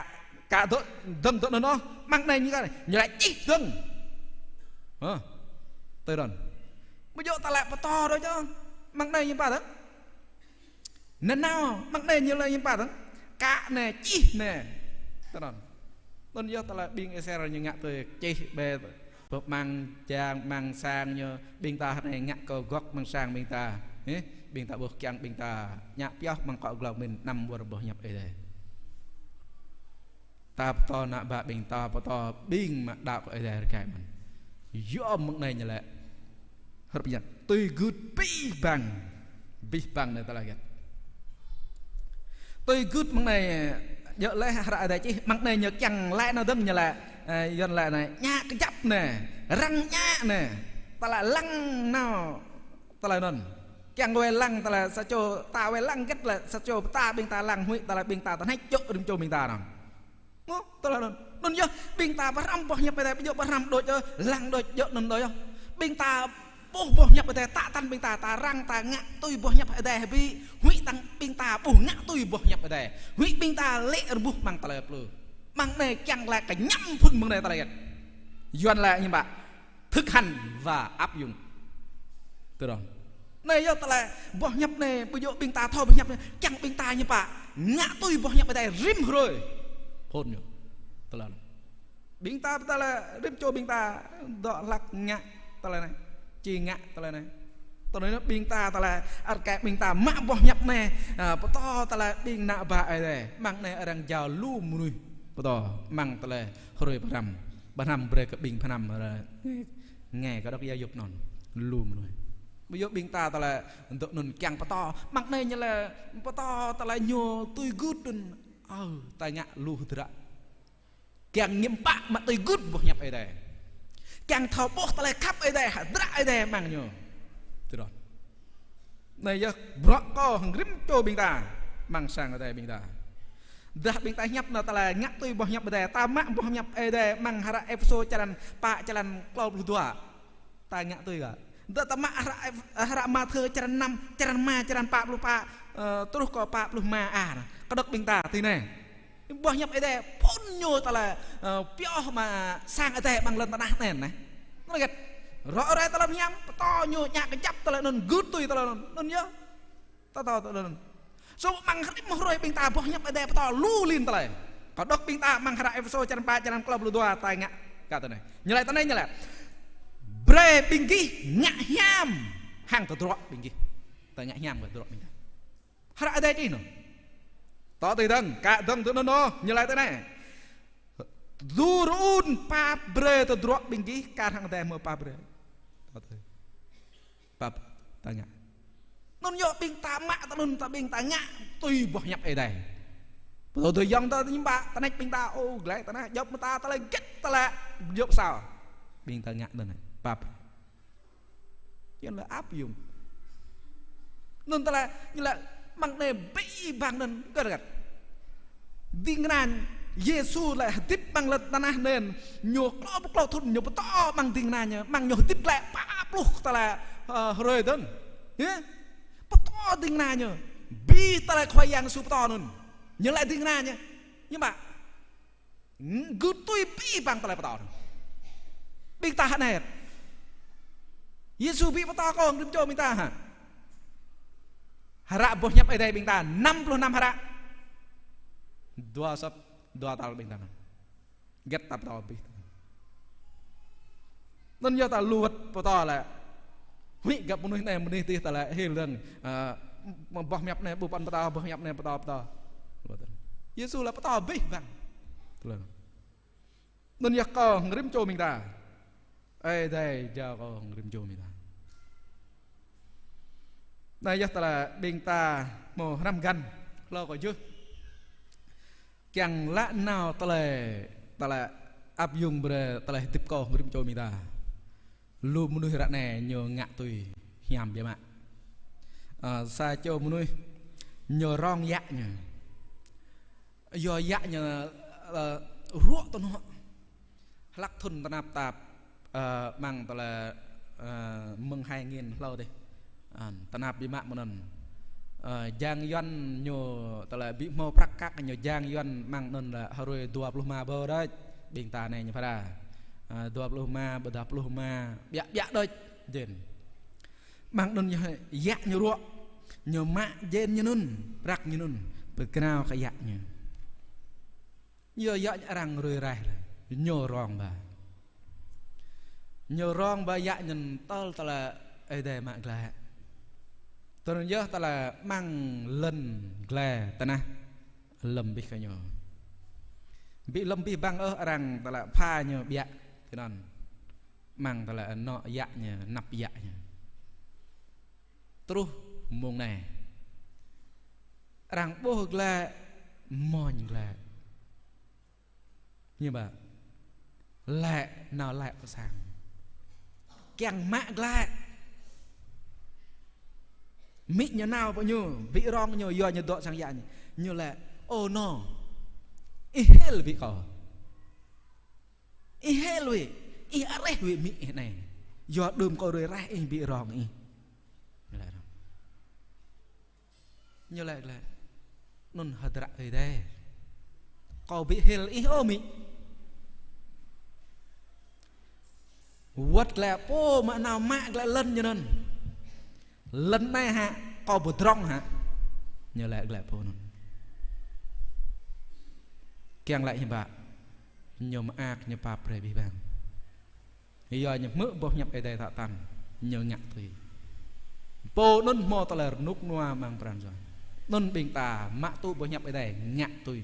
kă dŏ, dơ̆ng dŏ anŭn ôh, amăng anai ñu kă, ñu laĭ čih dơ̆ng. Hă? Tui anŭn. Ƀu djơ̆ ta laĭ pơtô đôč ôh. Amăng anai hiư̆m pă dơ̆ng. Anŭn nao, amăng anai ñu laĭ hiư̆m pă dơ̆ng. Kă anai, čih anai. Tui anŭn. Anŭn yơh tơlơi ƀing Israel ñu ngă tui čih ƀĕ, ƀu mơ̆ng jang mơ̆ng sang ñu, ƀing ta anai ngă kơ gŏk mơ̆ng sang ƀing ta. Hĕ, ƀing ta ƀuh kiăng ƀing ta ngă pioh mơ̆ng akŏ glông mơ̆n, anăm wơr boh hiăp Ơi Adai. Ta pơtô ană bă ƀing ta, pơtô ƀing mă đaŏ kơ Ơi Adai rơkai mơ̆n. Yua mơ̆ng anai ñu lĕ. Hơ̆k pơñăt. Tui gưt abih bang. Abih bang anai tơlơi hơget. Tui gưt mơ̆ng anai, djơ̆ laih hră Ơi Adai čih, mơ̆ng anai ñu kiăng laĭ anŭn dơ̆ng ñu laĭ, ơ, Yuan laĭ anai, ñă kơjăp anai, răng ñă anai, tơlơi lăng nao, tơlơi anŭn. Kiăng wai lăng tơlơi sa čô, ta wai lăng hơget lĕ, sa čô pơtă ƀing ta lăng huĭ, tơlơi ƀing ta tơhneč čŏk rĭm čô ƀing ta anŭn. Mơ̆, tơlơi anŭn. Anŭn yơh, ƀing ta pơhrăm boh hiăp Ơi Adai, ƀu djơ̆ pơhrăm đôč yơh, lăng đôč djơ̆ anŭn đôč yơh. Ƀing ta ƀuh boh hiăp Ơi Adai, tă tăn ƀing ta, ta răng ta ngă tui boh hiăp Ơi Adai hơbĭ, huĭ tăng ƀing ta ƀuh ngă tui boh hiăp Ơi Adai. Huĭ ƀing ta lê̆ rơbuh mơ̆ng tơlơi plư. Mơ̆ng anai kiăng laĭ kơñăm phŭn mơ̆ng anai tơlơi hơget. Yuan laĭ ñu ƀă. Thực hành và áp dụng. Tui anŭn. Anai yơh tơlơi boh hiăp anai, ƀu djơ̆ ƀing ta thâo boh hiăp anai, kiăng ƀing ta ñu pă ngă tui boh hiăp Ơi Adai rĭm hrơi. Phŭn ñu. Tơlơi anŭn. Ƀing ta, tơlơi rĭm čô ƀing ta dŏ hlak ngă tơlơi anai. Či ngă tơlơi anai. Tơlơi anai ƀing ta tơlơi ăt kơ ƀing ta mă boh hiăp anai, ơ, pơtô tơlơi ƀing ană bă Ơi Adai. Mơ̆ng anai arăng jao lu mơnuih. Pơtô mơ̆ng tơlơi hrơi pơhrăm. Pơhrăm brơi kơ ƀing pơhrăm, ơ, Nge kơ dŏ ia yŭp anŭn, lu mơnuih. Ƀu djơ̆ ƀing ta tơlơi dŏ anŭn kiăng pơtô. Mơ̆ng anai ñu lĕ pơtô tơlơi ñu tui gưt anŭn. Ơ, ta ngă lu hơdră. Kiăng ñĕm pă mă tui gưt boh hiăp Ơi Adai. Kiăng thâo ƀuh tơlơi khăp Ơi Adai, hơdră Ơi Adai mơ̆ng ñu. Tui anŭn. Anai yơh, bruă kâo hăng rĭm čô ƀing ta, mơ̆ng sang Ơi Adai ƀing ta. Dah ƀing ta hiăp anai tơlơi ngă tui boh hiăp Ơi Adai, ta mă boh hiăp Ơi Adai mơ̆ng hră Êphêsô črăn pă črăn klâo pluh dua. Ta ngă tui kơ. Dah ta mă hră Êf-, hră Mathiơ črăn năm, črăn rơma, črăn pă pluh pă, ơ, truh kơ pă pluh rơma a. Kơdŏk ƀing ta tui anai. Boh hiăp Ơi Adai phŭn ñu tơlơi, ơ, pioh mă sang Ơi Adai amăng lŏn tơnah anai neh. Anŭn hơget. Rŏ rai tơlơi hiam, pơtô ñu ñă kơjăp tơlơi anŭn, gưt tui tơlơi anŭn. Anŭn yơh. Pơtô tơlơi anŭn. Samơ̆ mơ̆ng hrơi mơ̆ng hrơi ƀing ta boh hiăp Ơi Adai pơtô lu lin tơlơi. Kơdŏk ƀing ta mơ̆ng hră Êphêsô črăn pă črăn klâo pluh dua ta ngă kơ tui anai. Ñu laĭ tui anai ñu laĭ. Brơi ƀing gih ngă hiam hăng tơdruă ƀing gih. Ta ngă hiam kơ tơdruă ƀing ta. Hră Ơi Adai čih anŭn. Tŏ tui dơ̆ng, kơ dơ̆ng tui anŭn ôh, ñu laĭ tui anai. Djru ŭn pap brơi tơdruă ƀing gih, kar hăng Ơi Adai hmâo pap brơi. Tŏ tui. Pap ta ngă. Anŭn yơh ƀing ta mă tơ anŭn ta ƀing ta ngă tui boh hiăp Ơi Adai. Pơtô tui yŏng ta ñu ƀă, tơnĕč ƀing ta, ô, glai ta anai, djŏp mơta ta lĕ gĕt ta lĕ, djŏp sao. Ƀing ta ngă tui anai, pap. Yua lĕ áp dụng. Anŭn tơlơi, ñu lĕ mơ̆ng anai abih bang anŭn kơ rơgăt. Ding kơna Yêsu lĕ hơdip amăng lŏn tơnah anai, ñu klâo pluh klâo thŭn ñu pơtô amăng ding kơna ñu, amăng ñu hơdip lĕ pă pluh tơlơi, ơ, hrơi tơ̆n. Hă? Pơtô ding kơna ñu. Abih tơlơi Khua Yang Yêsu pơtô anŭn. Ñu lĕ ding kơna ñu. Ñu ƀă. Gưt tui abih bang tơlơi pơtô. Ƀing ta hă anai. Yêsu ƀu pơtô kơ rĭm čô ƀing ta hă. Hră boh hiăp Ơi Adai ƀing ta năm pluh năm hră. Dua sŏp, dua tal ƀing ta. Gĕt ta pơtô abih. Anŭn yơh ta lu wơ̆t pơtô lĕ. Huĭ găp mơnuih anai, mơnuih adih ta lĕ hil dơ̆ng. Ơ, boh hiăp anai ƀu păn pơtô, boh hiăp anai pơtô, pơtô. Yêsu lĕ pơtô abih bang. Tơlơi. Anŭn yơh kơ rĭm čô ƀing ta. Ơi Adai jao kơ rĭm čô ƀing ta. Anai yơh tơlơi ƀing ta hmâo hrăm găn. Hlâo kơ juh. Kiăng lăi nao tơlơi, tơlơi áp dụng brơi tơlơi hơdip kơ rĭm čô ƀing ta. Lu mơnuih ră anai ñu ngă tui hiam biă mă. Ơ, sa čô mơnuih ñu rong yă ñu. Yua yă ñu, ơ, ruă tơnuă. Hlăk thŭn tơnap tap, ơ, amăng tơlơi, ơ, mơ̆ng hai nghìn hlâo dih. Ơ, tơnap biă mă mơ̆n anŭn. Ơ, jang Yuan ñu tơlơi ƀu hmâo prăk kăk ñu jang Yuan amăng anŭn lĕ hrơi dua pluh rơma ƀơ̆ đôč. Ƀing ta anai ñu phara. Ơ, dua pluh rơma, ƀôdah pluh rơma, biă biă đôč. Jên. Amăng anŭn ñu yă ñu ruă. Ñu mă jên ñu anŭn, prăk ñu anŭn. Pơkơnao kơ yă ñu. Yua yă arăng ruai raih lĕ, ñu rong ba. Ñu rong ba yă ñu tơl tơlơi Ơi Adai mă glaĭ. Tơl yơh tơlơi amăng lŏn glaĭ tơnah lŏm abih kơ ñu. Ƀu lŏm abih bang ôh, arăng tơlơi pha ñu ƀiă tui anŭn. Amăng tơlơi anŏ yă ñu, anăp yă ñu. Truh mông anai, arăng ƀuh glaĭ, mơñum glaĭ. Ñu ba, laĭ, nao laĭ pơ sang. Kiăng mă glaĭ. Amĭ ñu nao pơ ñu, ƀu rong ñu, yua ñu dŏ sang yă ñu. Ñu laĭ, ơ nô, ih hil ƀu kâo. Ih hil wĭ, ih areh wĭ amĭ ih anai. Yua đưm kâo ruai raih ih ƀu rong ih. Ñu laĭ rong. Ñu laĭ glaĭ, anŭn hơdră Ơi Adai. Kâo ƀu hil ih ôh amĭ. Wơ̆t glaĭ pô mă nao mă glaĭ lŏn ñu anŭn. Lŏn anai hă, kâo pơdrŏng hă. Ñu laĭ glaĭ pô anŭn. Kiăng laĭ hiư̆m pă. Ñu mơak, ñu pap brơi abih bang. Yua ñu hmư̆ boh hiăp Ơi Adai tă tăn, ñu ngă tui. Pô anŭn hmâo tơlơi rơnŭk rơnua amăng pran jua. Anŭn ƀing ta mă tŭ boh hiăp Ơi Adai ngă tui.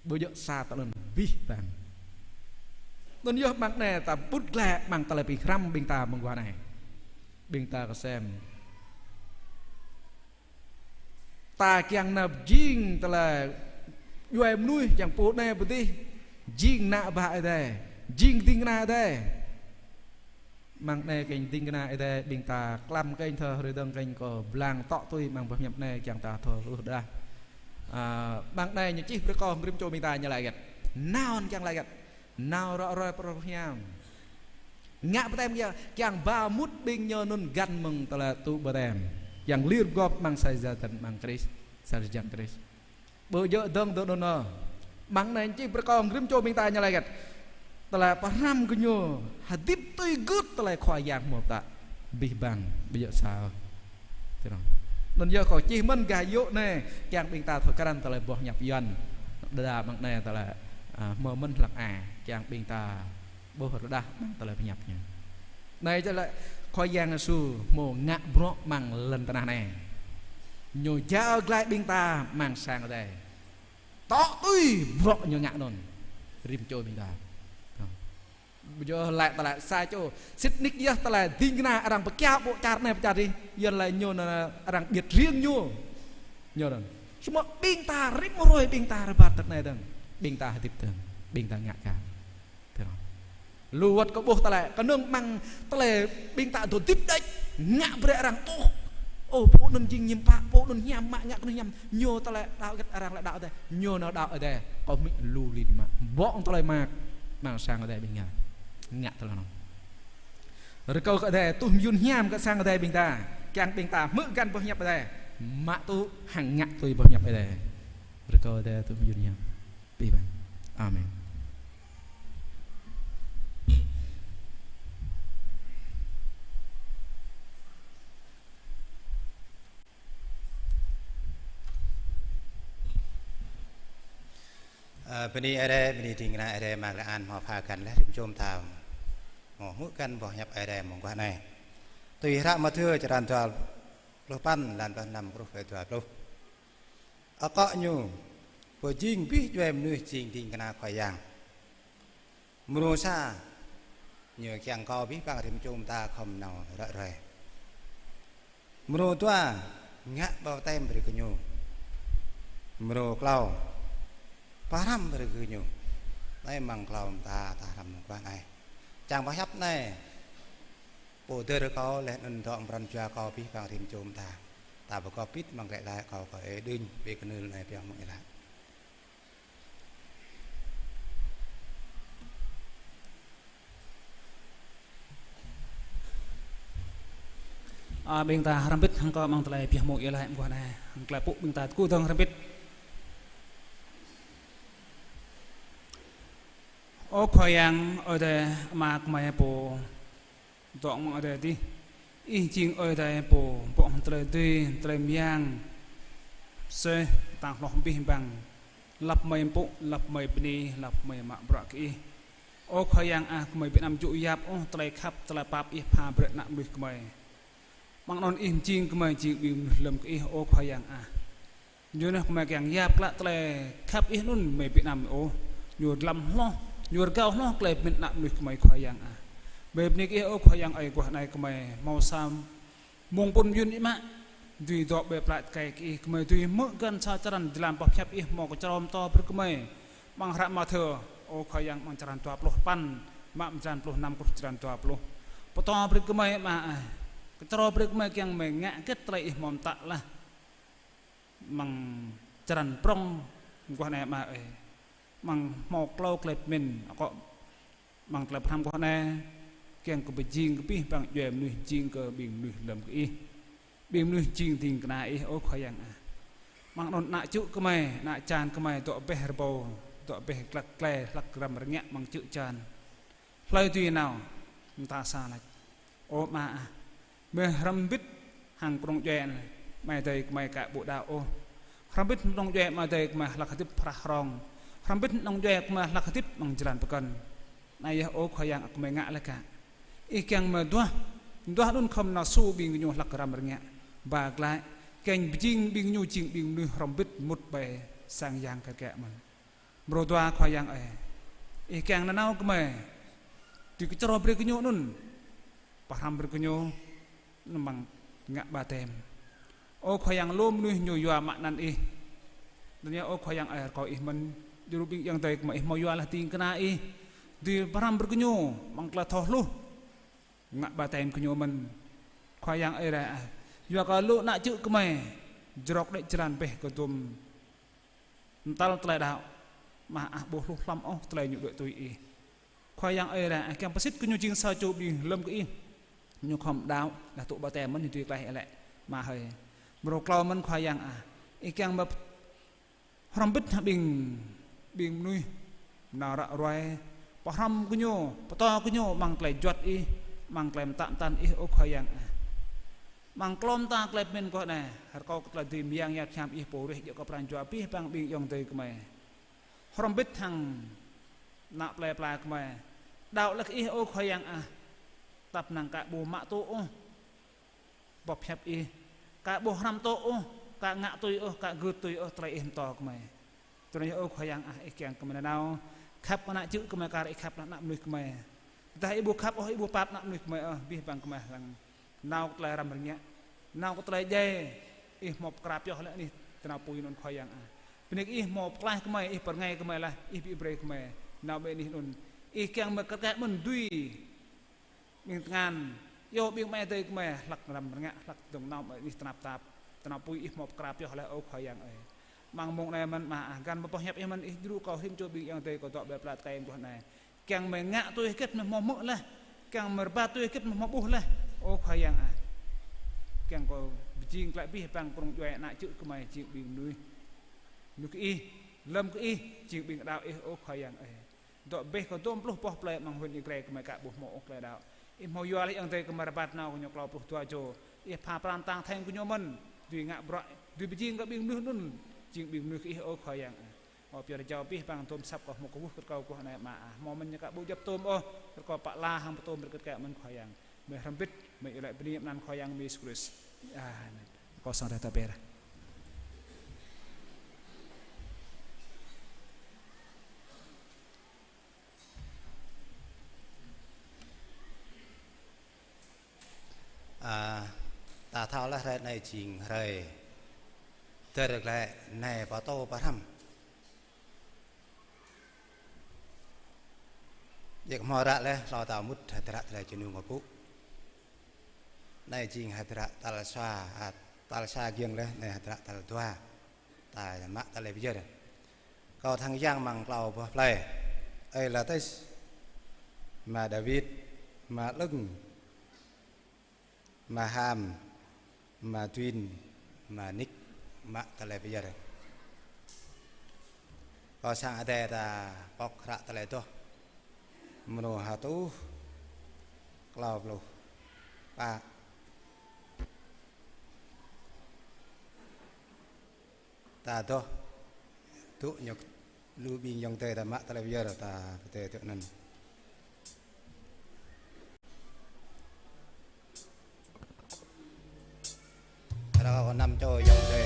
Ƀu djơ̆ sa tơlơi anŭn abih bang. Anŭn yơh amăng anai ta ƀut glaĭ amăng tơlơi pơhrăm ƀing ta mơguah anai. Ƀing ta kơsem. Ta kiăng nao jing tơlơi djuai mơnuih, kiăng pô anai pơ adih jing ană bă Ơi Adai, jing ding kơna Ơi Adai. Amăng anai kơnh ding kơna Ơi Adai, ƀing ta klăm kơnh thơ hrơi dơ̆ng kơnh kơ blang tŏ tui amăng boh hiăp anai kiăng ta thâo hluh đah. A, amăng anai ñu čih brơi kơ hơngriăm čô ƀing ta ñu laĭ hơget. Nao kiăng laĭ hơget. Nao ră ruai pơrơhiam. Ngă baptem kiăng, kiăng ba mŭt ƀing ñu anŭn găn mơ̆ng tơlơi tŭ baptem. Kiăng lir gŏp amăng sa jơlan amăng Krist, sa jơlan Krist. Ƀu djơ̆ dơ̆ng dŏ anŭn ôh. Amăng anai čih brơi kơ hơngriăm čô ƀing ta ñu laĭ hơget. Tơlơi pơhrăm gơñu hơdip tui gưt tơlơi Khua Yang hmâo pơtă abih bang ƀu djơ̆ sa ôh. Tui anŭn. Anŭn yơh kâo čih mơ̆n gah yŭ anai kiăng ƀing ta thâo krăn tơlơi boh hiăp Yuan. Đơđa amăng anai tơlơi, a, hmâo mơ̆n hlăk a kiăng ƀing ta ƀuh rơđah amăng tơlơi pơhiăp ñu. Anai čơ lĕ Khua Yang Yêsu hmâo ngă bruă amăng lŏn tơnah anai. Ñu jao glaĭ ƀing ta amăng sang Ơi Adai. Tŏ tui bruă ñu ngă anŭn. Rĭm čô ƀing ta. Ƀu djơ̆ laĭ tơlơi sa čô. Sĭt nik yơh tơlơi ding kơna arăng pơkiaŏ ƀô̆ čar anai pơ čar adih. Yua laĭ ñu anŭn arăng ƀiă riêng ñu. Ñu anŭn. Samơ̆ ƀing ta rĭm hrơi ƀing ta rơbat tơt anai dơ̆ng. Ƀing ta hơdip dơ̆ng. Ƀing ta ngă kar. Tui anŭn. Lu wơ̆t kơ ƀuh tơlơi, kơnơ̆ng amăng tơlơi ƀing ta dŏ hơdip đôč, ngă brơi arăng ƀuh. Ơ, pô anŭn jing hiư̆m pă, pô anŭn hiam mă ngă kơnơ̆ng hiam, ñu tơlơi đaŏ hơget arăng lĕ đaŏ Ơi Adai, ñu nao đaŏ Ơi Adai, kâo hmư̆ lu lin mă. Ƀơ̆ng tơlơi mơak, amăng sang Ơi Adai ƀing ngă, ngă tơlơi anŭn. Rơkâo kơ Ơi Adai tuh mơyun hiam kơ sang Ơi Adai ƀing ta, kiăng ƀing ta hmư̆ găn boh hiăp Ơi Adai, mă tŭ hăng ngă tui boh hiăp Ơi Adai. Rơkâo Ơi Adai tuh mơyun hiam. Ƀing ta. Amen. Ơ, bơni Ơi Adai, bơni ding kơna Ơi Adai mơak lĕ an hmâo pha găn laih rĭm čô ƀing ta. Hmâo hmư̆ găn boh hiăp Ơi Adai mơguah anai. Tui hră Mathiơ črăn dua pluh păn, lan pluh năm truh pơ dua pluh. Akŏ ñu, pô jing abih djuai mơnuih jing ding kơna Khua Yang. Mrô sa, ñu kiăng kơ abih bang rĭm čô ƀing ta khŏm nao ră ruai. Mrô dua, ngă baptem brơi kơ ñu. Mrô klâo, pơhrăm brơi kơ ñu. Anai amăng klâo ƀing ta, ta hrăm mơguah anai. Čang pơhiăp anai, pô dơ̆r kâo laih anŭn dŏ amăng pran jua kâo abih bang rĭm čô ƀing ta. Ta pơgop hơbĭt amăng glaĭ glaĭ kâo kơ ơi đưm, ƀing kơnưl anai pioh mơ̆ng ilah. A, ƀing ta hrăm hơbĭt hăng kâo amăng tơlơi pioh mơ̆ng ilah mơguah anai. Hăng tơlơi pŭ ƀing ta tơgŭ dơ̆ng hrăm hơbĭt. Ơ Khua Yang, Ơi Adai, Ama kơmơi pô dŏ amăng adai adih. Ih jing Ơi Adai pô pŏk hăng tơlơi dưi, tơlơi mơyang, sĕh, tang hloh abih bang. Lăp mơi pŭ, lăp mơi bơni, lăp mơi mă bruă kơ Ih. Ơ Khua Yang ah, gơmơi ƀu anăm djơ̆ yap ôh tơlơi khăp, tơlơi pap Ih pha brơi ană mơnuih gơmơi. Mơ̆ng anŭn Ih mơjing gơmơi jing ƀing mơnuih lơ̆m kơ Ih, ơ Khua Yang ah. Ñu neh gơmơi kiăng yap klă tơlơi khăp Ih anŭn gơmơi ƀu anăm ôh. Ñu dlăm hloh, ñu rơgao hloh tơlơi pơmĭn ană mơnuih gơmơi, Khua Yang ah. Gơmơi bơni kơ Ih, ơ Khua Yang ơi, guah anai gơmơi hmâo sa mông pŭn mơyŭn Ih mă, dưi dŏ ƀơi plă tơkai kơ Ih, gơmơi dưi hmư̆ găn sa črăn jơlan boh hiăp Ih hmâo kơčrâo pơtô brơi gơmơi. Amăng hră Mathiơ, ơ Khua Yang, amăng črăn dua pluh păn, mă mơ̆ng črăn pluh năm truh črăn dua pluh. Pơtô brơi gơmơi mă ah. Kơčrâo brơi gơmơi kiăng gơmơi ngă hơget tơlơi Ih hmâo pơtă laih. Amăng črăn prŏng guah anai mă ơi. Amăng hmâo klâo tơlơi pơmĭn, akŏ amăng tơlơi pơhrăm guah anai, kiăng kơ pơjing kơ abih bang djuai mơnuih jing kơ ƀing mơnuih lơ̆m kơ Ih. Ƀing mơnuih jing ding kơna Ih, ơ Khua Yang ah. Mơ̆ng anŭn ană čư̆ gơmơi, ană čan gơmơi dŏ ƀĕ rơbâo, dŏ ƀĕ glăk glai, hlăk răm rơngiă amăng čư̆ čan. Hlơi dưi nao, mơta sa lač. Ơ Ama ah, gơmơi hrŏm hơbĭt hăng kơnung djuai amai adơi gơmơi ka ƀu đaŏ ôh. Hrŏm hơbĭt kơnung djuai amai adơi gơmơi hlăk hơdip phrah hrŏng. Hrŏm hơbĭt kơnung djuai gơmơi hlăk hơdip amăng jơlan pơkŏn. Anai yơh, ơ Khua Yang, gơmơi ngă laih kă. Ih kiăng gơmơi duah, duah anŭn khŏm nao su ƀing gơñu hlăk răm rơngiă. Ba glaĭ, kiăng pơjing ƀing gơñu jing ƀing mơnuih hrŏm hơbĭt mŭt ƀơi sang yang kar kaĭ mơ̆n. Mrô dua, Khua Yang ơi. Ih kiăng nanao gơmơi. Dưi kơčrâo brơi gơñu anŭn. Pơhrăm brơi gơñu anŭn amăng ngă ƀaptem. Ơ Khua Yang, lu mơnuih ñu yua mă anăn Ih. Anŭn yơh, ơ Khua Yang ơi, rơkâo Ih mơ̆n. Djru ƀing ayŏng adơi gơmơi Ih hmâo yua laih ding kơna Ih. Dưi pơhrăm brơi gơñu amăng tơlơi thâo hluh. Ngă ƀaptem gơñu mơ̆n. Khua Yang ơi rai ah. Yua kơ lu ană čư̆ gơmơi. Jrŏk đĕ jơlan ƀĕ kơ dôm mơtăl tơlơi đaŏ. Mă ah ƀu hluh hlăm ôh tơlơi ñu đuaĭ tui Ih. Khua Yang ơi rai ah, kiăng pơsit gơñu jing sa čô ƀing lơ̆m kơ Ih. Ñu khŏm đaŏ, laih tŭ ƀaptem mơ̆n ñu dưi klaih ih lĕ. Mă hơi. Mrô klâo mơ̆n Khua Yang ah. Ih kiăng mă hrŏm hơbĭt hăng ƀing, ƀing mơnuih nao ră ruai, pơhrăm gơñu, pơtô gơñu amăng tơlơi juăt Ih, amăng tơlơi mơtă mơtăn Ih, ơ Khua Yang ah. Amăng klâo mơta tơlơi pơmĭn kơ anai, rơkâo kơ tơlơi dưi mơyang yap hiam Ih pô rih djơ̆ kơ pran jua abih bang ƀing ayŏng adơi gơmơi. Hrŏm hơbĭt hăng ană plơi pla gơmơi. Đaŏ laih kơ Ih, ơ Khua Yang ah. Tăp năng ka ƀu mă tŭ ôh boh hiăp Ih, ka ƀu hrăm tŭ ôh, ka ngă tui ôh, ka gưt tui ôh tơlơi Ih pơtô gơmơi. Tui anŭn yơh, ơ Khua Yang ah, Ih kiăng gơmơi nanao khăp kơ ană čư̆ gơmơi kar Ih khăp laih ană mơnuih gơmơi. Tơdah Ih ƀu khăp ôh, Ih ƀu pap ană mơnuih gơmơi ôh, abih bang gơmơi lăng nao kơ tơlơi răm rơngiă, nao kơ tơlơi djai. Ih hmâo pơkra pioh laih anih tơnao apui anŭn, Khua Yang ah. Bơni kơ Ih hmâo pơklaih gơmơi, Ih pơrơngai gơmơi laih, Ih ƀu brơi gơmơi nao ƀơi anih anŭn. Ih kiăng gơmơi kơtĕk mơ̆n dưi ƀing tơngan, yua ƀing amai adơi gơmơi hlăk răm rơngiă, hlăk dơ̆ng nao ƀơi anih tơnap tap, tơnao apui Ih hmâo pơkra pioh laih, ơ Khua Yang ơi. Amăng mông anai mơ̆n mă ah, găn mơ̆ng boh hiăp Ih mơ̆n, Ih djru kâo rĭm čô ƀing ayŏng adơi kâo dŏ ƀơi plă tơkai mơguah anai. Kiăng gơmơi ngă tui hơget gơmơi hmâo hmư̆ laih, kiăng gơmơi rơbat tui hơget gơmơi hmâo ƀuh laih, ơ Khua Yang ah. Kiăng kơ pơjing glaĭ abih bang kơnung djuai ană čư̆ gơmơi jing ƀing mơnuih, mơnuih kơ Ih, lơ̆m kơ Ih, jing ƀing đaŏ Ih, ơ Khua Yang ơi. Dŏ ƀĕ kơ dôm pluh boh plơi amăng huyện Ia Grai gơmơi ka ƀu hmâo ôh tơlơi đaŏ. Ih hmâo yua laih ayŏng adơi gơmơi rơbat nao kơ ñu klâo pluh dua čô. Ih pha pran tang theng gơñu mơ̆n, dưi ngă bruă, dưi pơjing kơ ƀing mơnuih anŭn jing ƀing mơnuih kơ Ih, ơ Khua Yang ah. Ơ, pioh rơjao abih bang dôm asăp kâo hmâo kơkuh kơ rơkâo guah anai mă ah. Hmâo mơ̆n ñu ka ƀu djŏp tôm ôh, rơkâo pơala hăng pơtôm brơi kơ tơkai mơ̆n, Khua Yang. Gơmơi hrŏm hơbĭt, gơmơi iâu laĭ bơni amăng anăn Khua Yang Yêsu Krist. Amen. Rơkâo sang drơi ta pơr. A, ta thâo laih hrơi anai jing hrơi dơ̆r glaĭ nai pơtô pơhrăm. Yek hmâo ră laih hlâo ta mŭt hơdră tơlơi jơnum pơpŭ. Anai jing hơdră tal sa, a, tal sa giŏng laih, anai hơdră tal dua. Ta mă tơlơi pơyơr. Kâo thăng yang amăng klâo boh plơi. Ơi Latis, ama Dawid, ama Lưng, ama Ham, ama Duin, ama Nik, mă tơlơi pơyơr. Kâo sang adai ta pŏk hră tơlơi adoh. Mrô hơtuh klâo pluh pă. Ta adoh Tŭ ñu lu ƀing ayŏng adơi ta mă tơlơi pơyơr ta pơdơi tŭ anŭn. Rơkâo kơ năm čô ayŏng adơi,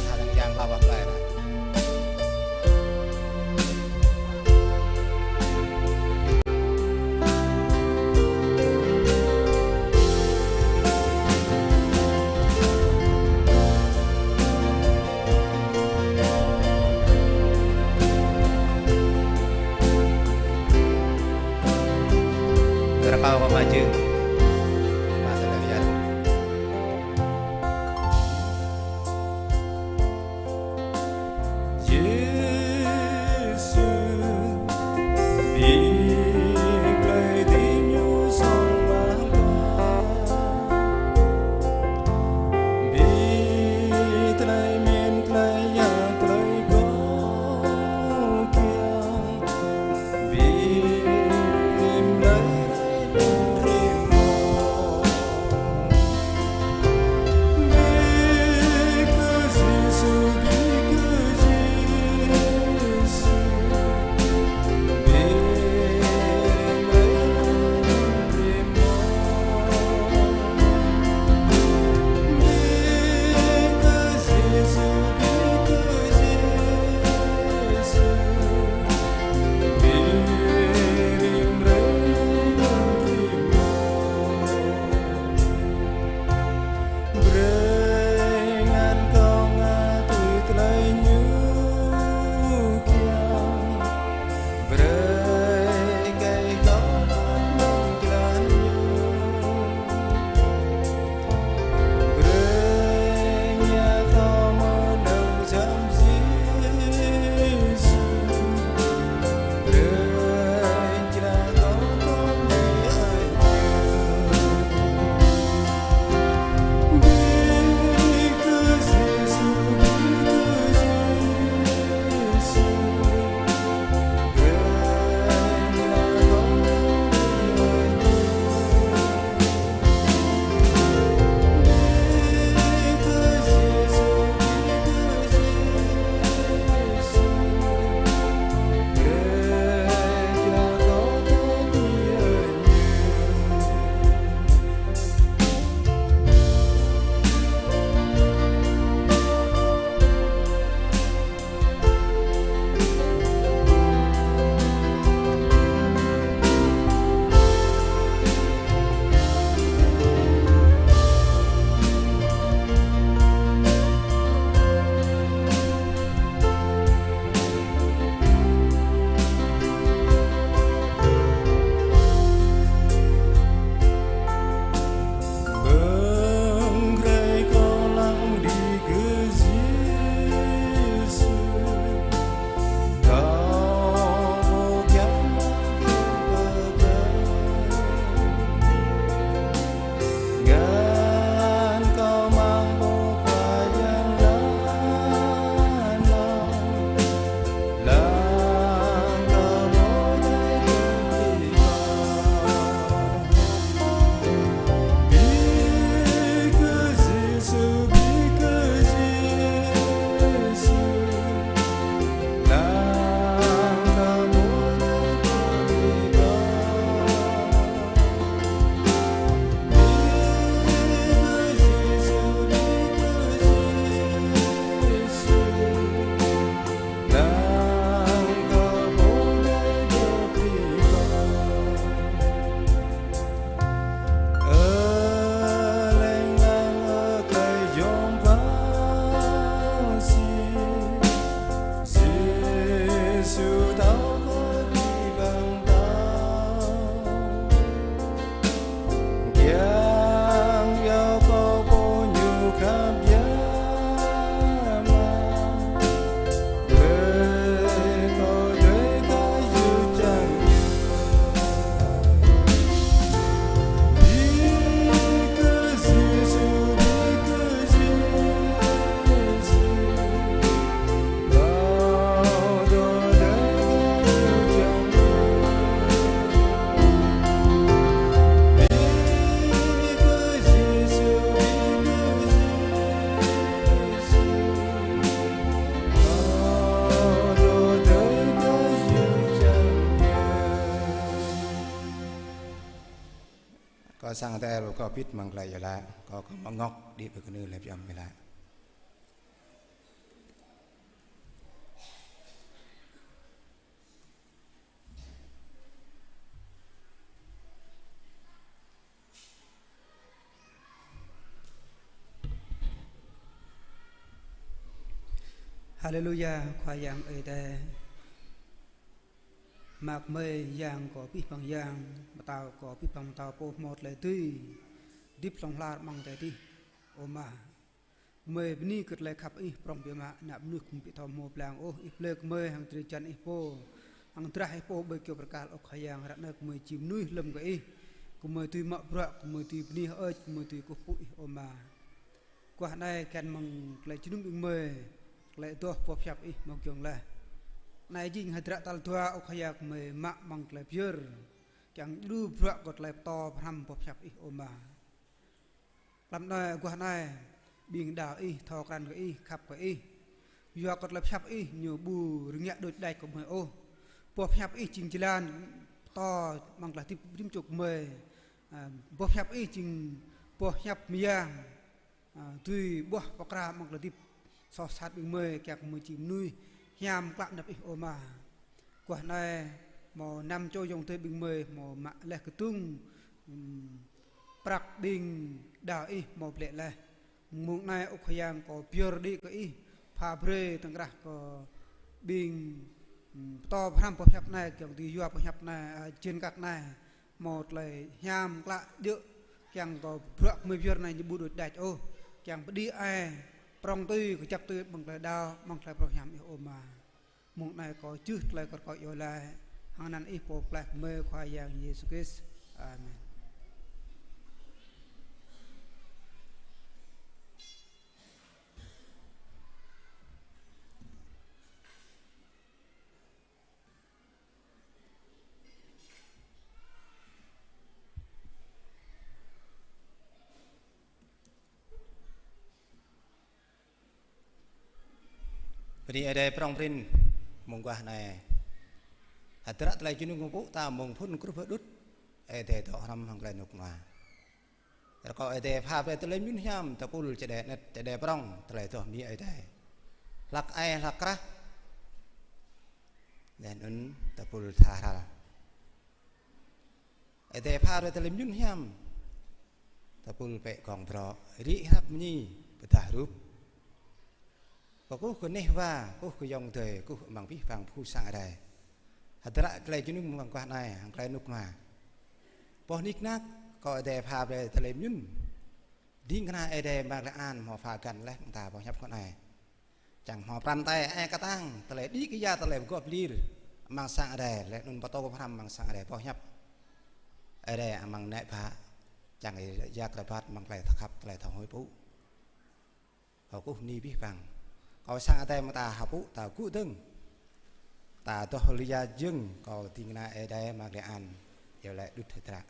ha lăng yang ba wah plơi anai. Rơkâo kơ mă jing. Mă tơlơi pơyơr. Yêsu, ƀing plơi ding ñu song mă ta. Ƀing tơlơi mĭn, tơlơi yă, tơlơi gơ̆ kiăng. Ƀing plơi rai mĭn rim Sang ta rơkâo bĭt amăng tơlơi iâu laĭ, kâo kơ mơ̆ng ngŏk đĭ ƀơi kơnưl lĕ biă mơ̆ng iâu laĭ. Haleluya, Khua Yang Ơi Adai. Mơak mơi Yang kơ abih bang yang, Pơtao kơ abih bang pơtao, pô hmâo tơlơi dưi hơdip hlŏng lar amăng adai adih, ơ Ama. Gơmơi bơni kơ tơlơi khăp Ih prŏng biă mă, ană mơnuih gơmơi ƀu thâo hmâo blang ôh, Ih blơi gơmơi hăng drơi jăn Ih pô, hăng drah Ih pô ƀơi kơyâo bơrkal, ơ Khua Yang, ră anai gơmơi či mơnuih lơ̆m kơ Ih. Gơmơi dưi mă bruă, gơmơi dưi bơni hơơč, gơmơi dưi kơkuh pơpŭ Ih, ơ Ama. Mơguah anai găn mơ̆ng tơlơi jơnum ƀing gơmơi, tơlơi adoh boh pơhiăp Ih hmâo giŏng laih. Anai jing hơdră tal dua, ơ Khua Yang, gơmơi mă amăng tơlơi pơyơr, kiăng djru bruă kơ tơlơi pơtô pơhrăm boh pơhiăp Ih, ơ Ama. Tlam anai, mơguah anai, ƀing đaŏ Ih, thâo krăn kơ Ih, khăp kơ Ih. Yua kơ tơlơi pơhiăp Ih ñu ƀu rơngiă đôč đač kơ gơmơi ôh. Boh pơhiăp Ih jing jơlan pơtô amăng tơlơi hơdip rĭm čô gơmơi. A, boh pơhiăp Ih jing boh pơhiăp mơyang, a, dưi ƀuah pơkra amăng tơlơi hơdip soh sat ƀing gơmơi, kiăng gơmơi či mơnuih hiam klă anăp Ih, ơ Ama. Mơguah anai hmâo năm čô ayŏng adơi ƀing gơmơi hmâo mă laih kơdŭng, ưm, prăk ƀing đaŏ Ih hmâo blĕ laih. Mông anai, ơ Khua Yang, kâo pơyơr đĭ kơ Ih, pha brơi tơ̆ng krah kơ ƀing, ưm, pơtô pơhrăm boh pơhiăp anai, kiăng dưi yua boh pơhiăp anai, a, jên kăk anai hmâo tơlơi hiam klă djơ̆, kiăng kơ bruă gơmơi pơyơr anai ñu ƀu đôč đač ôh, kiăng pơđĭ ai prŏng tui, kơjăp tui amăng tơlơi đaŏ, amăng tơlơi phrâo hiam Ih, ơ Ama. Mông anai kâo čih tơlơi kơ kâo iâu laĭ hăng anăn Ih Pô Pơklaih gơmơi, Khua Yang Yêsu Krist. Amen. Bơni Ơi Adai prŏng prin mơguah anai. Hơdră tơlơi jơnum kơkuh pơpŭ ta mơ̆ng phŭn truh pơ đŭt, Ơi Adai dŏ hrŏm hăng tơlơi rơnŭk rơnua. Rơkâo Ơi Adai pha brơi tơlơi mơyun hiam, tơpul čơđai anet, čơđai prŏng, tơlơi adoh bơni Ơi Adai. Hlak ai, hlak krah, laih anŭn tơpul tha hral. Ơi Adai pha brơi tơlơi mơyun hiam, tơpul pĕ gong brŏ, rĭ hrăp mơñi, pơdah rup. Kâo kơkuh kơ neh wa, kơkuh kơ ayŏng adơi, kơkuh amăng abih bang phu sang Ơi Adai. Hơdră tơlơi jơnum mơguah anai, hăng tơlơi rơnŭk rơnua. Boh nik nak, kơ Ơi Adai pha brơi tơlơi mơyun. Ding kơna Ơi Adai mơak lĕ an, hmâo pha găn laih mơ̆ng ta boh hiăp kơ anai. Čang hmâo pran tai ai kơtang, tơlơi đĭ kơyâo, tơlơi pơgop pơlir amăng sang Ơi Adai, laih anŭn pơtô pơhrăm amăng sang Ơi Adai boh hiăp Ơi Adai amăng anai pha, čang yak rơbat amăng tơlơi khăp, tơlơi thâo huĭ pơpŭ. Kâo kơkuh bơni abih bang. Kâo sang Ơi Adai mơ̆ng ta hơpŭ, ta gŭ dơ̆ng. Ta adoh hơlia jơ̆ng, kâo ding kơna Ơi Adai mơak lĕ an, iâu laĭ đŭt hơdră.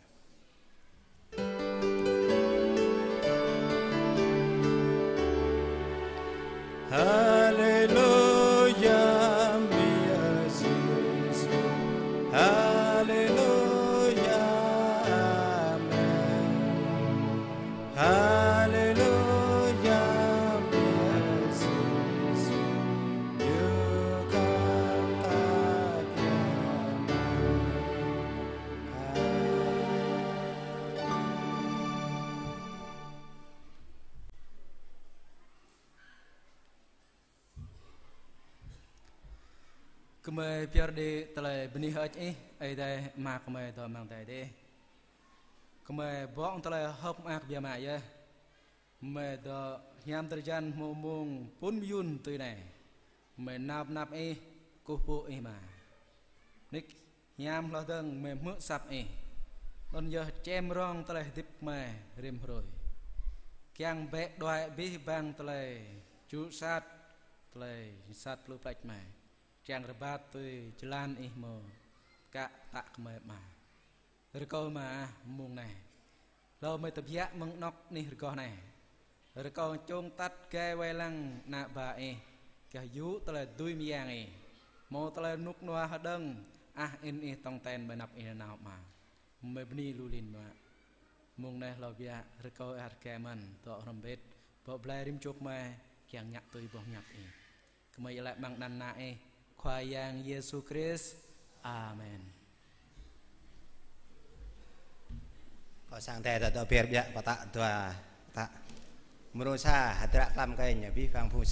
Haleluya, bơni Yêsu. Haleluya, amen. Haleluya, bơni Yêsu. Yua kơ ta kiăng. Gơmơi pơyơr đĭ tơlơi bơni hơơč Ih, Ơi Adai Ama gơmơi dŏ amăng adai adih. Gơmơi bŏng tơlơi hơ̆k mơak biă mă yơh. Gơmơi dŏ hiam drơi jăn hmâo mông phŭn mơyun tui anai. Gơmơi nao pơ anăp Ih, kơkuh pơpŭ Ih mơ̆n. Nik hiam hloh dơ̆ng gơmơi hmư̆ asăp Ih. Anŭn yơh čem rong tơlơi hơdip gơmơi rĭm hrơi. Kiăng bĕ đuaĭ abih bang tơlơi tơčô sat, tơlơi sat lu pleč gơmơi. Kiăng rơbat tui jơlan Ih mơ̆ kă tăk gơmơi mơ̆n. Rơkâo mơ̆ ah mông anai. Hlâo gơmơi tơbiă mơ̆ng anŏk anih rơgoh anai. Rơkâo čŏng atăt gai wai lăng ană bă Ih, gah yŭ tơlơi dưi mơyang Ih. Hmâo tơlơi rơnŭk rơnua hơđơ̆ng, ah in Ih tong ten ƀơi anăp Ih nanao mơ̆n. Gơmơi bơni lu lin mơ̆n. Mông anai hlâo biă, rơkâo ih rơkơi mơ̆n, dŏ hrŏm hơbĭt, bŏ blai rĭm čô gơmơi, kiăng ngă tui boh hiăp ih. Gơmơi iâu laĭ amăng anăn Ană ih, Khua Yang Yêsu Krist. Amen. Kâo sang Ơi Adai ta dŏ be̱r biă pơtă dua pơtă. Mrô sa, hơdră tlam kơ ñu abih bang phung